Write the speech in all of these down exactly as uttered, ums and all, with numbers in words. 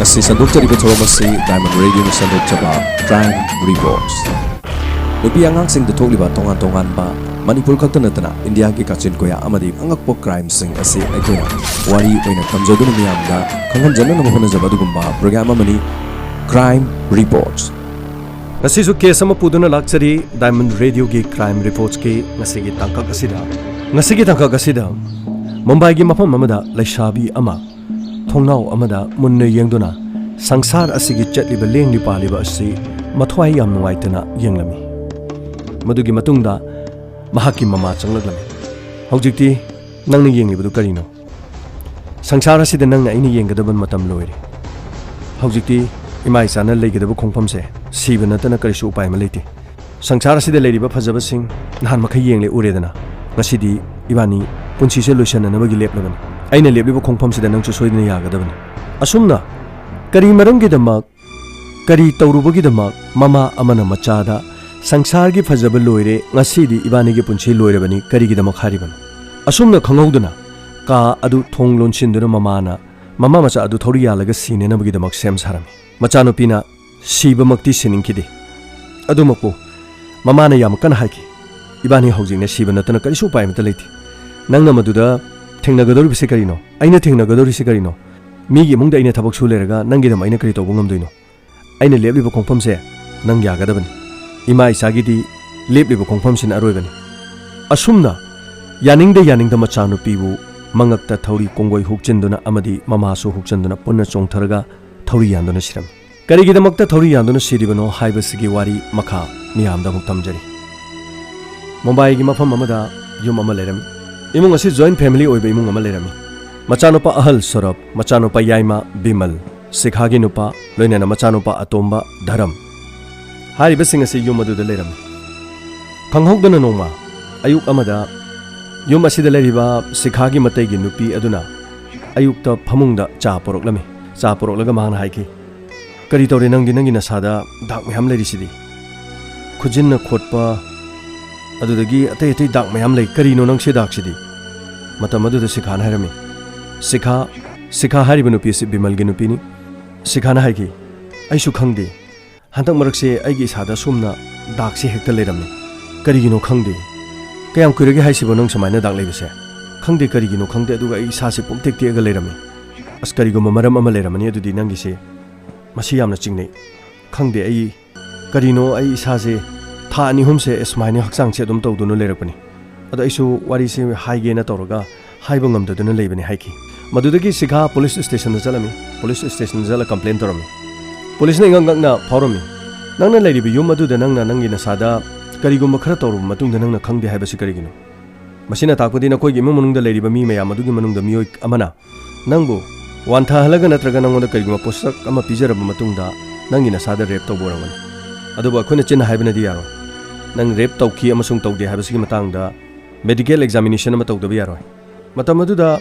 ꯑꯁꯤ ꯁꯟꯗꯣꯛꯆꯔꯤꯕ ꯊꯧꯔꯝ ꯑꯁꯤ Diamond Radioꯅ ꯁꯟꯗꯣꯛꯆꯕ Crime Reports꯫ ꯅꯨꯄꯤ ꯑꯉꯥꯡꯁꯤꯡꯗ ꯊꯣꯛꯂꯤꯕ ꯇꯣꯉꯥꯟ ꯇꯣꯉꯥꯟꯕ, ꯃꯅꯤꯄꯨꯔ ꯈꯛꯇ ꯅꯠꯇꯅ ꯏꯟꯗꯤꯌꯥꯒꯤ ꯀꯥꯆꯤꯟ ꯀꯣꯌꯥ ꯑꯃꯗꯤ ꯑꯉꯛꯄ crimeꯁꯤꯡ ꯑꯁꯤ ꯑꯩꯈꯣꯏꯅ ꯋꯥꯔꯤ ꯑꯣꯏꯅ ꯊꯝꯖꯗꯨꯅ ꯃꯤꯌꯥꯝꯗ ꯈꯪꯍꯟꯖꯅꯅꯕ ꯍꯣꯠꯅꯖꯕ ꯑꯗꯨꯒꯨꯝꯕ program ꯑꯃꯅꯤ Crime Reports꯫ ꯉꯁꯤꯁꯨ case ꯑꯃ ꯄꯨꯗꯨꯅ ꯂꯥꯛꯆꯔꯤ Diamond Radioꯒꯤ Crime Reportsꯀꯤ ꯉꯁꯤꯒꯤ ꯇꯥꯡꯀꯛ ꯑꯁꯤꯗ꯫ ꯉꯁꯤꯒꯤ ꯇꯥꯡꯀꯛ ꯑꯁꯤꯗ ꯃꯨꯝꯕꯥꯏꯒꯤ ꯃꯐꯝ ꯑꯃꯗ ꯂꯩꯁꯥꯕꯤ ꯑꯃ ꯊꯣꯡꯅꯥꯎ ꯑꯃꯗ ꯃꯨꯟꯅ ꯌꯦꯡꯗꯨꯅ ꯁꯪꯁꯥꯔ ꯑꯁꯤꯒꯤ ꯆꯠꯂꯤꯕ ꯂꯦꯡꯂꯤ ꯄꯥꯜꯂꯤꯕ ꯑꯁꯤ ꯃꯊ꯭ꯋꯥꯏ ꯌꯥꯝ ꯅꯨꯡꯉꯥꯏꯇꯅ ꯌꯦꯡꯂꯝꯃꯤ꯫ ꯃꯗꯨꯒꯤ ꯃꯇꯨꯡꯗ ꯃꯍꯥꯛꯀꯤ ꯃꯃꯥ ꯆꯪꯂꯛꯂꯝꯃꯤ꯫ "ꯍꯧꯖꯤꯛꯇꯤ ꯅꯪꯅ ꯌꯦꯡꯂꯤꯕꯗꯨ ꯀꯔꯤꯅꯣ? ꯁꯪꯁꯥꯔ ꯑꯁꯤꯗ ꯅꯪꯅ ꯑꯩꯅ ꯌꯦꯡꯒꯗꯕ ꯃꯇꯝ ꯂꯣꯏꯔꯦ꯫ ꯍꯧꯖꯤꯛꯇꯤ ꯏꯃꯥ ꯏꯆꯥꯅ ꯂꯩꯒꯗꯕ ꯈꯣꯡꯐꯝꯁꯦ ꯁꯤꯕ ꯅꯠꯇꯅ ꯀꯔꯤꯁꯨ ꯎꯄꯥꯏ ꯑꯃ ꯂꯩꯇꯦ꯫ ꯁꯪꯁꯥꯔ ꯑꯁꯤꯗ ꯂꯩꯔꯤꯕ ꯐꯖꯕꯁꯤꯡ ꯅꯍꯥꯟ ꯃꯈꯩ ꯌꯦꯡꯂꯦ, ꯎꯔꯦꯗꯅ꯫ ꯉꯁꯤꯗꯤ ꯏꯕꯥꯅꯤ ꯄꯨꯟꯁꯤꯁꯦ ꯂꯣꯏꯁꯤꯟꯅꯅꯕꯒꯤ ꯂꯦꯞꯂꯕꯅꯤ꯫ ꯑꯩꯅ ꯂꯦꯞꯂꯤꯕ ꯈꯣꯡꯐꯝꯁꯤꯗ ꯅꯪꯁꯨ ꯁꯣꯏꯗꯅ ꯌꯥꯒꯗꯕꯅꯤ꯫" ꯑꯁꯨꯝꯅ ꯀꯔꯤ ꯃꯔꯝꯒꯤꯗꯃꯛ, ꯀꯔꯤ ꯇꯧꯔꯨꯕꯒꯤꯗꯃꯛ ꯃꯃꯥ ꯑꯃꯅ ꯃꯆꯥꯗ "ꯁꯪꯁꯥꯔꯒꯤ ꯐꯖꯕ ꯂꯣꯏꯔꯦ, ꯉꯁꯤꯗꯤ ꯏꯕꯥꯅꯤꯒꯤ ꯄꯨꯟꯁꯤ ꯂꯣꯏꯔꯕꯅꯤ, ꯀꯔꯤꯒꯤꯗꯃꯛ?" ꯍꯥꯏꯔꯤꯕꯅꯣ? ꯑꯁꯨꯝꯅ ꯈꯪꯍꯧꯗꯅ ꯀꯥ ꯑꯗꯨ ꯊꯣꯡ ꯂꯣꯟꯁꯤꯟꯗꯨꯅ ꯃꯃꯥꯅ ꯃꯃꯥ ꯃꯆꯥ ꯑꯗꯨ ꯊꯧꯔꯤ ꯌꯥꯜꯂꯒ ꯁꯤꯅꯅꯕꯒꯤꯗꯃꯛ ꯁꯦꯝ ꯁꯥꯔꯝꯃꯤ꯫ ꯃꯆꯥꯅꯨꯄꯤꯅ ꯁꯤꯕꯃꯛꯇꯤ ꯁꯤꯅꯤꯡꯈꯤꯗꯦ꯫ ꯑꯗꯨꯃꯛꯄꯨ ꯃꯃꯥꯅ ꯌꯥꯝ ꯀꯟꯅ ꯍꯥꯏꯈꯤ, "ꯏꯕꯥꯅꯤ ꯍꯧꯖꯤꯛꯅꯦ ꯁꯤꯕ ꯅꯠꯇꯅ ꯀꯔꯤꯁꯨ ꯎꯄꯥꯏ ꯑꯃꯠꯇ ꯂꯩꯇꯦ꯫ ꯅꯪꯅ ꯃꯗꯨꯗ ꯊꯦꯡꯅꯒꯗꯧꯔꯤꯕꯁꯤ ꯀꯔꯤꯅꯣ? ꯑꯩꯅ ꯊꯦꯡꯅꯒꯗꯧꯔꯤꯁꯤ ꯀꯔꯤꯅꯣ? ꯃꯤꯒꯤ ꯏꯃꯨꯡꯗ ꯑꯩꯅ ꯊꯕꯛ ꯁꯨ ꯂꯩꯔꯒ ꯅꯪꯒꯤꯗꯃꯛ ꯑꯩꯅ ꯀꯔꯤ ꯇꯧꯕ ꯉꯝꯗꯣꯏꯅꯣ? ꯑꯩꯅ ꯂꯦꯞꯂꯤꯕ ꯈꯣꯡꯐꯝꯁꯦ ꯅꯪ ꯌꯥꯒꯗꯕꯅꯤ꯫ ꯏꯃꯥ ꯏꯆꯥꯒꯤꯗꯤ ꯂꯦꯞꯂꯤꯕ ꯈꯣꯡꯐꯝꯁꯤꯅ ꯑꯔꯣꯏꯕꯅꯤ꯫" ꯑꯁꯨꯝꯅ ꯌꯥꯅꯤꯡꯗ ꯌꯥꯅꯤꯡꯗ ꯃꯆꯥꯅꯨꯄꯤꯕꯨ ꯃꯉꯛꯇ ꯊꯧꯔꯤ ꯀꯣꯡꯒꯣꯏ ꯍꯨꯛꯆꯤꯟꯗꯨꯅ ꯑꯃꯗꯤ ꯃꯃꯥꯁꯨ ꯍꯨꯛꯆꯤꯟꯗꯨꯅ ꯄꯨꯟꯅ ꯆꯣꯡꯊꯔꯒ ꯊꯧꯔꯤ ꯌꯥꯟꯗꯨꯅ ꯁꯤꯔꯝꯃꯤ꯫ ꯀꯔꯤꯒꯤꯗꯃꯛꯇ ꯊꯧꯔꯤ ꯌꯥꯟꯗꯨꯅ ꯁꯤꯔꯤꯕꯅꯣ ꯍꯥꯏꯕꯁꯤꯒꯤ ꯋꯥꯔꯤ ꯃꯈꯥ ꯃꯤꯌꯥꯝꯗ ꯑꯃꯨꯛ ꯊꯝꯖꯔꯤ꯫ ꯃꯨꯝꯕꯥꯏꯒꯤ ꯃꯐꯝ ꯑꯃꯗ ꯌꯨꯝ ꯑꯃ ꯂꯩꯔꯝꯃꯤ꯫ ꯏꯃꯨꯡ ꯑꯁꯤ joint family ꯑꯣꯏꯕ ꯏꯃꯨꯡ ꯑꯃ ꯂꯩꯔꯝꯃꯤ꯫ ꯃꯆꯥꯅꯨꯄꯥ ꯑꯍꯜ ꯁꯧꯔꯚ, ꯃꯆꯥꯅꯨꯄꯥ ꯌꯥꯏꯃ ꯕꯤꯃꯜ, ꯁꯤꯈꯥꯒꯤ ꯅꯨꯄꯥ, ꯂꯣꯏꯅꯅ ꯃꯆꯥꯅꯨꯄꯥ ꯑꯇꯣꯝꯕ ꯙꯔꯝ꯫ ꯍꯥꯏꯔꯤꯕꯁꯤꯡ ꯑꯁꯤ ꯌꯨꯝ ꯑꯗꯨꯗ ꯂꯩꯔꯝꯃꯤ꯫ ꯈꯪꯍꯧꯗꯅ ꯅꯣꯡꯃ ꯑꯌꯨꯛ ꯑꯃꯗ ꯌꯨꯝ ꯑꯁꯤꯗ ꯂꯩꯔꯤꯕ ꯁꯤꯈꯥꯒꯤ ꯃꯇꯩꯒꯤ ꯅꯨꯄꯤ ꯑꯗꯨꯅ ꯑꯌꯨꯛꯇ ꯐꯃꯨꯡꯗ ꯆꯥ ꯄꯨꯔꯛꯂꯝꯃꯤ꯫ ꯆꯥ ꯄꯨꯔꯛꯂꯒ ꯃꯍꯥꯛꯅ ꯍꯥꯏꯈꯤ, "ꯀꯔꯤ ꯇꯧꯔꯦ ꯅꯪꯗꯤ? ꯅꯪꯒꯤ ꯅꯁꯥꯗ ꯗꯥꯛ ꯃꯌꯥꯝ ꯂꯩꯔꯤꯁꯤꯗꯤ? ꯈꯨꯖꯤꯟꯅ ꯈꯣꯠꯄ, ꯑꯗꯨꯗꯒꯤ ꯑꯇꯩ ꯑꯇꯩ ꯗꯥꯛ ꯃꯌꯥꯝ ꯂꯩ꯫ ꯀꯔꯤꯅꯣ ꯅꯪꯁꯤ ꯗꯥꯛꯁꯤꯗꯤ?" ꯃꯇꯝ ꯑꯗꯨꯗ ꯁꯤꯈꯥꯅ ꯍꯥꯏꯔꯝꯃꯤ, "ꯁꯤꯈꯥ, ꯁꯤꯈꯥ ꯍꯥꯏꯔꯤꯕ ꯅꯨꯄꯤ ꯑꯁꯤ ꯕꯤꯃꯜꯒꯤ ꯅꯨꯄꯤꯅꯤ꯫ ꯁꯤꯈꯥꯅ ꯍꯥꯏꯈꯤ, "ꯑꯩꯁꯨ ꯈꯪꯗꯦ꯫ ꯍꯟꯗꯛ ꯃꯔꯛꯁꯦ ꯑꯩꯒꯤ ꯏꯁꯥꯗ ꯁꯨꯝꯅ ꯗꯥꯛꯁꯦ ꯍꯦꯛꯇ ꯂꯩꯔꯝꯃꯤ꯫ ꯀꯔꯤꯒꯤꯅꯣ ꯈꯪꯗꯦ꯫ ꯀꯌꯥꯝ ꯀꯨꯏꯔꯒꯦ ꯍꯥꯏꯁꯤꯕꯣ ꯅꯪ ꯁꯨꯃꯥꯏꯅ ꯗꯥꯛ ꯂꯩꯕꯁꯦ? ꯈꯪꯗꯦ, ꯀꯔꯤꯒꯤꯅꯣ ꯈꯪꯗꯦ, ꯑꯗꯨꯒ ꯑꯩ ꯏꯁꯥꯁꯦ ꯄꯨꯡꯇꯦꯛ ꯇꯦꯛꯑꯒ ꯂꯩꯔꯝꯃꯤ꯫ ꯑꯁ, ꯀꯔꯤꯒꯨꯝꯕ ꯃꯔꯝ ꯑꯃ ꯂꯩꯔꯝꯃꯅꯤ ꯑꯗꯨꯗꯤ ꯅꯪꯒꯤꯁꯦ꯫ ꯃꯁꯤ ꯌꯥꯝꯅ ꯆꯤꯡꯅꯩ꯫ ꯈꯪꯗꯦ, ꯑꯩ ꯀꯔꯤꯅꯣ, ꯑꯩ ꯏꯁꯥꯁꯦ ꯊꯥ ꯑꯅꯤ ꯑꯍꯨꯝꯁꯦ ꯁꯨꯃꯥꯏꯅ ꯍꯛꯆꯥꯡꯁꯦ ꯑꯗꯨꯝ ꯇꯧꯗꯨꯅ ꯂꯩꯔꯛꯄꯅꯤ꯫ ꯑꯗꯣ ꯑꯩꯁꯨ ꯋꯥꯔꯤꯁꯦ ꯍꯥꯏꯒꯦꯅ ꯇꯧꯔꯒ ꯍꯥꯏꯕ ꯉꯝꯗꯗꯨꯅ ꯂꯩꯕꯅꯤ" ꯍꯥꯏꯈꯤ꯫ ꯃꯗꯨꯗꯒꯤ ꯁꯤꯈꯥ ꯄꯨꯂꯤꯁ ꯁ꯭ꯇꯦꯁꯟꯗ ꯆꯠꯂꯝꯃꯤ꯫ ꯄꯨꯂꯤꯁ ꯁ꯭ꯇꯦꯁꯟꯗ ꯆꯠꯂ ꯀꯝꯄ꯭ꯂꯦꯟ ꯇꯧꯔꯝꯃꯤ꯫ ꯄꯨꯂꯤꯁꯅ ꯏꯉꯛ ꯉꯛꯅ ꯐꯥꯎꯔꯝꯃꯤ, "ꯅꯪꯅ ꯂꯩꯔꯤꯕ ꯌꯨꯝ ꯑꯗꯨꯗ ꯅꯪꯅ ꯅꯪꯒꯤ ꯅꯁꯥꯗ ꯀꯔꯤꯒꯨꯝꯕ ꯈꯔ ꯇꯧꯔꯕ ꯃꯇꯨꯡꯗ ꯅꯪꯅ ꯈꯪꯗꯦ ꯍꯥꯏꯕꯁꯤ ꯀꯔꯤꯒꯤꯅꯣ? ꯃꯁꯤꯅ ꯇꯥꯛꯄꯗꯤ ꯅꯈꯣꯏꯒꯤ ꯏꯃꯨꯡ ꯃꯅꯨꯡꯗ ꯂꯩꯔꯤꯕ ꯃꯤ ꯃꯌꯥꯝ ꯑꯗꯨꯒꯤ ꯃꯅꯨꯡꯗ ꯃꯤꯑꯣꯏ ꯑꯃꯅ ꯅꯪꯕꯨ ꯋꯥꯟꯊꯍꯜꯂꯒ ꯅꯠꯇ꯭ꯔꯒ ꯅꯪꯉꯣꯟꯗ ꯀꯔꯤꯒꯨꯝꯕ ꯄꯣꯠꯁꯛ ꯑꯃ ꯄꯤꯖꯔꯕ ꯃꯇꯨꯡꯗ ꯅꯪꯒꯤ ꯅꯁꯥꯗ ꯔꯦꯞ ꯇꯧꯕ ꯑꯣꯏꯔꯝꯒꯅꯤ꯫ ꯑꯗꯨꯕꯨ ꯑꯩꯈꯣꯏꯅ ꯆꯤꯟꯅ ꯍꯥꯏꯕꯅꯗꯤ ꯌꯥꯔꯣꯏ꯫ ꯅꯪ ꯔꯦꯞ ꯇꯧꯈꯤ ꯑꯃꯁꯨꯡ ꯇꯧꯗꯦ ꯍꯥꯏꯕꯁꯤꯒꯤ ꯃꯇꯥꯡꯗ ꯃꯦꯗꯤꯀꯦꯜ ꯑꯦꯛꯖꯥꯃꯤꯅꯦꯁꯟ ꯑꯃ ꯇꯧꯗꯕ ꯌꯥꯔꯣꯏ꯫ ꯃꯇꯝ ꯑꯗꯨꯗ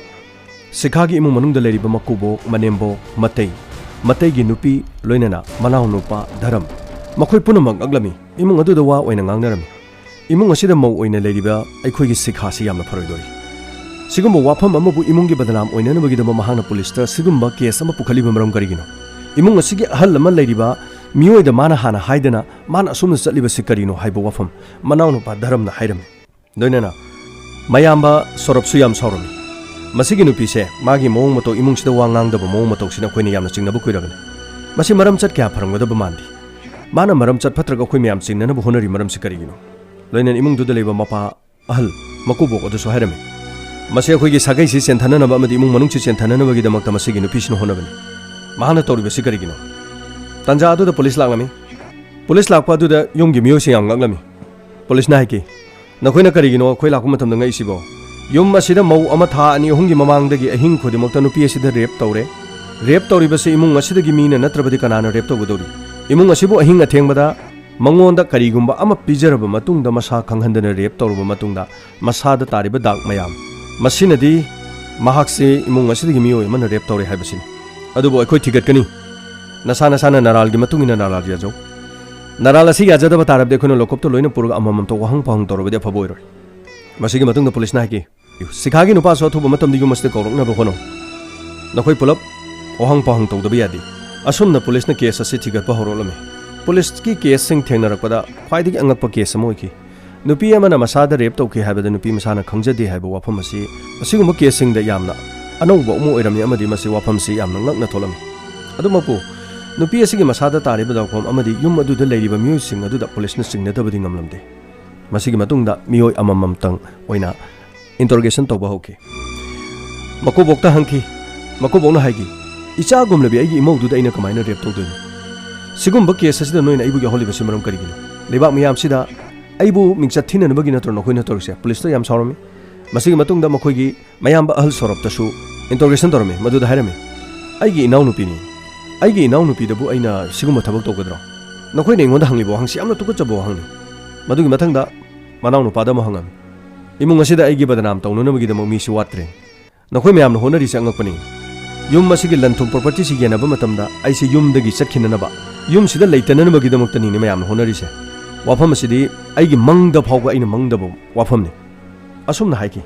ꯁꯤꯈꯥꯒꯤ ꯏꯃꯨꯡ ꯃꯅꯨꯡꯗ ꯂꯩꯔꯤꯕ ꯃꯀꯨꯕꯣꯛ, ꯃꯅꯦꯝꯕꯣꯛ, ꯃꯇꯩ, ꯃꯇꯩꯒꯤ ꯅꯨꯄꯤ, ꯂꯣꯏꯅꯅ ꯃꯅꯥꯎꯅꯨꯄꯥ ꯙꯔꯝ, ꯃꯈꯣꯏ ꯄꯨꯝꯅꯃꯛ ꯉꯛꯂꯝꯃꯤ꯫ ꯏꯃꯨꯡ ꯑꯗꯨꯗ ꯋꯥ ꯑꯣꯏꯅ ꯉꯥꯡꯅꯔꯝꯃꯤ꯫ ꯏꯃꯨꯡ ꯑꯁꯤꯗ ꯃꯧ ꯑꯣꯏꯅ ꯂꯩꯔꯤꯕ ꯑꯩꯈꯣꯏꯒꯤ ꯁꯤꯈꯥꯁꯤ ꯌꯥꯝꯅ ꯐꯔꯣꯏꯗꯣꯔꯤ꯫ ꯁꯤꯒꯨꯝꯕ ꯋꯥꯐꯝ ꯑꯃꯕꯨ ꯏꯃꯨꯡꯒꯤ ꯕꯗꯅꯥꯝ ꯑꯣꯏꯅꯅꯕꯒꯤꯗꯃꯛ ꯃꯍꯥꯛꯅ ꯄꯨꯂꯤꯁꯇ ꯁꯤꯒꯨꯝꯕ ꯀꯦꯁ ꯑꯃ ꯄꯨꯈꯠꯂꯤꯕ ꯃꯔꯝ ꯀꯔꯤꯒꯤꯅꯣ? ꯏꯃꯨꯡ ꯑꯁꯤꯒꯤ ꯑꯍꯜ ꯑꯃ ꯂꯩꯔꯤꯕ ꯃꯤꯑꯣꯏꯗ ꯃꯥꯅ ꯍꯥꯟꯅ ꯍꯥꯏꯗꯅ ꯃꯥꯅ ꯑꯁꯨꯝꯅ ꯆꯠꯂꯤꯕꯁꯤ ꯀꯔꯤꯅꯣ?" ꯍꯥꯏꯕ ꯋꯥꯐꯝ ꯃꯅꯥꯎꯅꯨꯄꯥ ꯙꯔꯝꯅ ꯍꯥꯏꯔꯝꯃꯤ꯫ ꯂꯣꯏꯅꯅ ꯃꯌꯥꯝꯕ ꯁꯧꯔꯞꯁꯨ ꯌꯥꯝ ꯁꯥꯎꯔꯝꯃꯤ꯫ "ꯃꯁꯤꯒꯤ ꯅꯨꯄꯤꯁꯦ ꯃꯥꯒꯤ ꯃꯑꯣꯡ ꯃꯇꯧ, ꯏꯃꯨꯡꯁꯤꯗ ꯋꯥ ꯉꯥꯡꯗꯕ ꯃꯑꯣꯡ ꯃꯇꯧꯁꯤꯅ ꯑꯩꯈꯣꯏꯅ ꯌꯥꯝꯅ ꯆꯤꯡꯅꯕ ꯀꯨꯏꯔꯕꯅꯤ꯫ ꯃꯁꯤ ꯃꯔꯝ ꯆꯠ ꯀꯌꯥ ꯐꯔꯝꯒꯗꯕ ꯃꯥꯟꯗꯦ꯫ ꯃꯥꯅ ꯃꯔꯝ ꯆꯠ ꯐꯠꯇ꯭ꯔꯒ ꯑꯩꯈꯣꯏ ꯃꯌꯥꯝ ꯆꯤꯡꯅꯅꯕ ꯍꯣꯠꯅꯔꯤ ꯃꯔꯝꯁꯤ ꯀꯔꯤꯒꯤꯅꯣ?" ꯂꯣꯏꯅꯅ ꯏꯃꯨꯡꯗꯨꯗ ꯂꯩꯕ ꯃꯄꯥ ꯑꯍꯜ ꯃꯀꯨꯕꯣꯛ ꯑꯗꯨꯁꯨ ꯍꯥꯏꯔꯝꯃꯤ, "ꯃꯁꯤ ꯑꯩꯈꯣꯏꯒꯤ ꯁꯥꯒꯩꯁꯤ ꯆꯦꯟꯊꯅꯅꯕ ꯑꯃꯗꯤ ꯏꯃꯨꯡ ꯃꯅꯨꯡꯁꯤ ꯆꯦꯟꯊꯅꯅꯕꯒꯤꯗꯃꯛꯇ ꯃꯁꯤꯒꯤ ꯅꯨꯄꯤꯁꯤꯅ ꯍꯣꯠꯅꯕꯅꯤ꯫ ꯃꯍꯥꯛꯅ ꯇꯧꯔꯤꯕꯁꯤ ꯀꯔꯤꯒꯤꯅꯣ?" ꯇꯥꯟꯖꯥ ꯑꯗꯨꯗ ꯄꯨꯂꯤꯁ ꯂꯥꯛꯂꯝꯃꯤ꯫ ꯄꯨꯂꯤꯁ ꯂꯥꯛꯄ ꯑꯗꯨꯗ ꯌꯨꯝꯒꯤ ꯃꯤꯑꯣꯏꯁꯤꯡ ꯌꯥꯝ ꯉꯛꯂꯝꯃꯤ꯫ ꯄꯨꯂꯤꯁꯅ ꯍꯥꯏꯈꯤ, "ꯅꯈꯣꯏꯅ ꯀꯔꯤꯒꯤꯅꯣ ꯑꯩꯈꯣꯏ ꯂꯥꯛꯄ ꯃꯇꯝꯗ ꯉꯛꯏꯁꯤꯕꯣ? ꯌꯨꯝ ꯑꯁꯤꯗ ꯃꯧ ꯑꯃ ꯊꯥ ꯑꯅꯤ ꯑꯍꯨꯝꯒꯤ ꯃꯃꯥꯡꯗꯒꯤ ꯑꯍꯤꯡ ꯈꯨꯗꯤꯡꯃꯛꯇ ꯅꯨꯄꯤ ꯑꯁꯤꯗ ꯔꯦꯞ ꯇꯧꯔꯦ꯫ ꯔꯦꯞ ꯇꯧꯔꯤꯕꯁꯤ ꯏꯃꯨꯡ ꯑꯁꯤꯗꯒꯤ ꯃꯤꯅ ꯅꯠꯇ꯭ꯔꯕꯗꯤ ꯀꯅꯥꯅ ꯔꯦꯞ ꯇꯧꯒꯗꯧꯔꯤ? ꯏꯃꯨꯡ ꯑꯁꯤꯕꯨ ꯑꯍꯤꯡ ꯑꯊꯦꯡꯕꯗ ꯃꯉꯣꯟꯗ ꯀꯔꯤꯒꯨꯝꯕ ꯑꯃ ꯄꯤꯖꯔꯕ ꯃꯇꯨꯡꯗ ꯃꯁꯥ ꯈꯪꯍꯟꯗꯅ ꯔꯦꯞ ꯇꯧꯔꯕ ꯃꯇꯨꯡꯗ ꯃꯁꯥꯗ ꯇꯥꯔꯤꯕ ꯗꯥꯛ ꯃꯌꯥꯝ, ꯃꯁꯤꯅꯗꯤ ꯃꯍꯥꯛꯁꯤ ꯏꯃꯨꯡ ꯑꯁꯤꯗꯒꯤ ꯃꯤꯑꯣꯏ ꯑꯃꯅ ꯔꯦꯞ ꯇꯧꯔꯦ ꯍꯥꯏꯕꯁꯤꯅꯤ꯫ ꯑꯗꯨꯕꯨ ꯑꯩꯈꯣꯏ ꯊꯤꯒꯠꯀꯅꯤ꯫ ꯅꯁꯥ ꯅꯁꯥꯅ ꯅꯔꯥꯜꯒꯤ ꯃꯇꯨꯡ ꯏꯟꯅ ꯅꯔꯥꯜ ꯌꯥꯖꯧ꯫ ꯅꯔꯥꯜ ꯑꯁꯤ ꯌꯥꯖꯗꯕ ꯇꯥꯔꯕꯗꯤ ꯑꯩꯈꯣꯏꯅ ꯂꯣꯀꯞꯇ ꯂꯣꯏꯅ ꯄꯨꯔꯒ ꯑꯃꯃꯝꯇ ꯋꯥꯍꯪ ꯄꯥꯎꯍꯪ ꯇꯧꯔꯕꯗꯤ ꯑꯐꯕ ꯑꯣꯏꯔꯣꯏ꯫" ꯃꯁꯤꯒꯤ ꯃꯇꯨꯡꯗ ꯄꯨꯂꯤꯁꯅ ꯍꯥꯏꯈꯤ, "ꯁꯤꯈꯥꯒꯤ ꯅꯨꯄꯥꯁꯨ ꯑꯊꯨꯕ ꯃꯇꯝꯗ ꯌꯨꯝ ꯑꯁꯤꯗ ꯀꯧꯔꯛꯅꯕ ꯍꯣꯠꯅꯧ꯫ ꯅꯈꯣꯏ ꯄꯨꯂꯞ ꯋꯥꯍꯪ ꯄꯥꯎꯍꯪ ꯇꯧꯗꯕ ꯌꯥꯗꯦ꯫ ꯑꯁꯨꯝꯅ ꯄꯨꯂꯤꯁꯅ ꯀꯦꯁ ꯑꯁꯤ ꯊꯤꯒꯠꯄ ꯍꯧꯔꯛꯂꯝꯃꯤ꯫ ꯄꯨꯂꯤꯁꯀꯤ ꯀꯦꯁꯁꯤꯡ ꯊꯦꯡꯅꯔꯛꯄꯗ ꯈ꯭ꯋꯥꯏꯗꯒꯤ ꯑꯉꯛꯄ ꯀꯦꯁ ꯑꯃ ꯑꯣꯏꯈꯤ꯫ ꯅꯨꯄꯤ ꯑꯃꯅ ꯃꯁꯥꯗ ꯔꯦꯞ ꯇꯧꯈꯤ ꯍꯥꯏꯕꯗ ꯅꯨꯄꯤ ꯃꯁꯥꯅ ꯈꯪꯖꯗꯦ ꯍꯥꯏꯕ ꯋꯥꯐꯝ ꯑꯁꯤ ꯑꯁꯤꯒꯨꯝꯕ ꯀꯦꯁꯁꯤꯡꯗ ꯌꯥꯝꯅ ꯑꯅꯧꯕ ꯑꯃ ꯑꯣꯏꯔꯝꯃꯤ ꯑꯃꯗꯤ ꯃꯁꯤ ꯋꯥꯐꯝꯁꯤ ꯌꯥꯝꯅ ꯉꯛꯅ ꯊꯣꯛꯂꯝꯃꯤ꯫ ꯑꯗꯨꯃꯛꯄꯨ ꯅꯨꯄꯤ ꯑꯁꯤꯒꯤ ꯃꯁꯥꯗ ꯇꯥꯔꯤꯕ ꯗꯥꯎꯐꯝ ꯑꯃꯗꯤ ꯌꯨꯝ ꯑꯗꯨꯗ ꯂꯩꯔꯤꯕ ꯃꯤꯑꯣꯏꯁꯤꯡ ꯑꯗꯨꯗ ꯄꯨꯂꯤꯁꯅ ꯆꯤꯡꯅꯗꯕꯗꯤ ꯉꯝꯂꯝꯗꯦ꯫ ꯃꯁꯤꯒꯤ ꯃꯇꯨꯡꯗ ꯃꯤꯑꯣꯏ ꯑꯃꯃꯝꯇꯪ ꯑꯣꯏꯅ ꯏꯟꯇꯔꯣꯒꯦꯁꯟ ꯇꯧꯕ ꯍꯧꯈꯤ꯫ ꯃꯀꯨꯕꯣꯛꯇ ꯍꯪꯈꯤ꯫ ꯃꯀꯨꯕꯣꯛꯅ ꯍꯥꯏꯈꯤ, "ꯏꯆꯥꯒꯨꯝꯂꯕꯤ ꯑꯩꯒꯤ ꯏꯃꯧꯗꯨꯗ ꯑꯩꯅ ꯀꯃꯥꯏꯅ ꯔꯦꯞ ꯇꯧꯗꯣꯏꯅꯣ? ꯁꯤꯒꯨꯝꯕ ꯀꯦꯁ ꯑꯁꯤꯗ ꯅꯣꯏꯅ ꯑꯩꯕꯨ ꯌꯥꯎꯍꯜꯂꯤꯕꯁꯤ ꯃꯔꯝ ꯀꯔꯤꯒꯤꯅꯣ? ꯂꯩꯕꯥꯛ ꯃꯤꯌꯥꯝꯁꯤꯗ ꯑꯩꯕꯨ ꯃꯤꯡꯆꯠ ꯊꯤꯅꯅꯕꯒꯤ ꯅꯠꯇ꯭ꯔꯣ ꯅꯈꯣꯏꯅ ꯇꯧꯔꯤꯁꯦ?" ꯄꯨꯂꯤꯁꯇ ꯌꯥꯝ ꯁꯥꯎꯔꯝꯃꯤ꯫ ꯃꯁꯤꯒꯤ ꯃꯇꯨꯡꯗ ꯃꯈꯣꯏꯒꯤ ꯃꯌꯥꯝꯕ ꯑꯍꯜ ꯁꯧꯔꯞꯇꯁꯨ ꯏꯟꯇꯔꯣꯒꯦꯁꯟ ꯇꯧꯔꯝꯃꯤ꯫ ꯃꯗꯨꯗ ꯍꯥꯏꯔꯝꯃꯤ, "ꯑꯩꯒꯤ ꯏꯅꯥꯎꯅꯨꯄꯤꯅꯤ꯫ ꯑꯩꯒꯤ ꯏꯅꯥꯎꯅꯨꯄꯤꯗꯕꯨ ꯑꯩꯅ ꯁꯤꯒꯨꯝꯕ ꯊꯕꯛ ꯇꯧꯒꯗ꯭ꯔꯣ? ꯅꯈꯣꯏꯅ ꯑꯩꯉꯣꯟꯗ ꯍꯪꯂꯤꯕ ꯋꯥꯍꯪꯁꯤ ꯌꯥꯝꯅ ꯇꯨꯀꯠꯆꯕ ꯋꯥꯍꯪꯅꯤ꯫" ꯃꯗꯨꯒꯤ ꯃꯊꯪꯗ ꯃꯅꯥꯎꯅꯨꯄꯥꯗ ꯑꯃꯨꯛ ꯍꯪꯉꯝꯃꯤ, "ꯏꯃꯨꯡ ꯑꯁꯤꯗ ꯑꯩꯒꯤ ꯕꯗꯅꯥꯝ ꯇꯧꯅꯅꯕꯒꯤꯗꯃꯛ ꯃꯤꯁꯤ ꯋꯥꯠꯇ꯭ꯔꯦ꯫ ꯅꯈꯣꯏ ꯃꯌꯥꯝꯅ ꯍꯣꯠꯅꯔꯤꯁꯤ ꯑꯉꯛꯄꯅꯤ꯫ ꯌꯨꯝ ꯑꯁꯤꯒꯤ ꯂꯟ ꯊꯨꯝ ꯄ꯭ꯔꯣꯄꯔꯇꯤꯁꯤ ꯌꯦꯟꯅꯕ ꯃꯇꯝꯗ ꯑꯩꯁꯤ ꯌꯨꯝꯗꯒꯤ ꯆꯠꯈꯤꯅꯅꯕ, ꯌꯨꯝꯁꯤꯗ ꯂꯩꯇꯅꯅꯕꯒꯤꯗꯃꯛꯇꯅꯤꯅꯦ ꯃꯌꯥꯝꯅ ꯍꯣꯠꯅꯔꯤꯁꯦ꯫ ꯋꯥꯐꯝ ꯑꯁꯤꯗꯤ ꯑꯩꯒꯤ ꯃꯪꯗ ꯐꯥꯎꯕ ꯑꯩꯅ ꯃꯪꯗꯕ ꯋꯥꯐꯝꯅꯤ꯫" ꯑꯁꯨꯝꯅ ꯍꯥꯏꯈꯤ꯫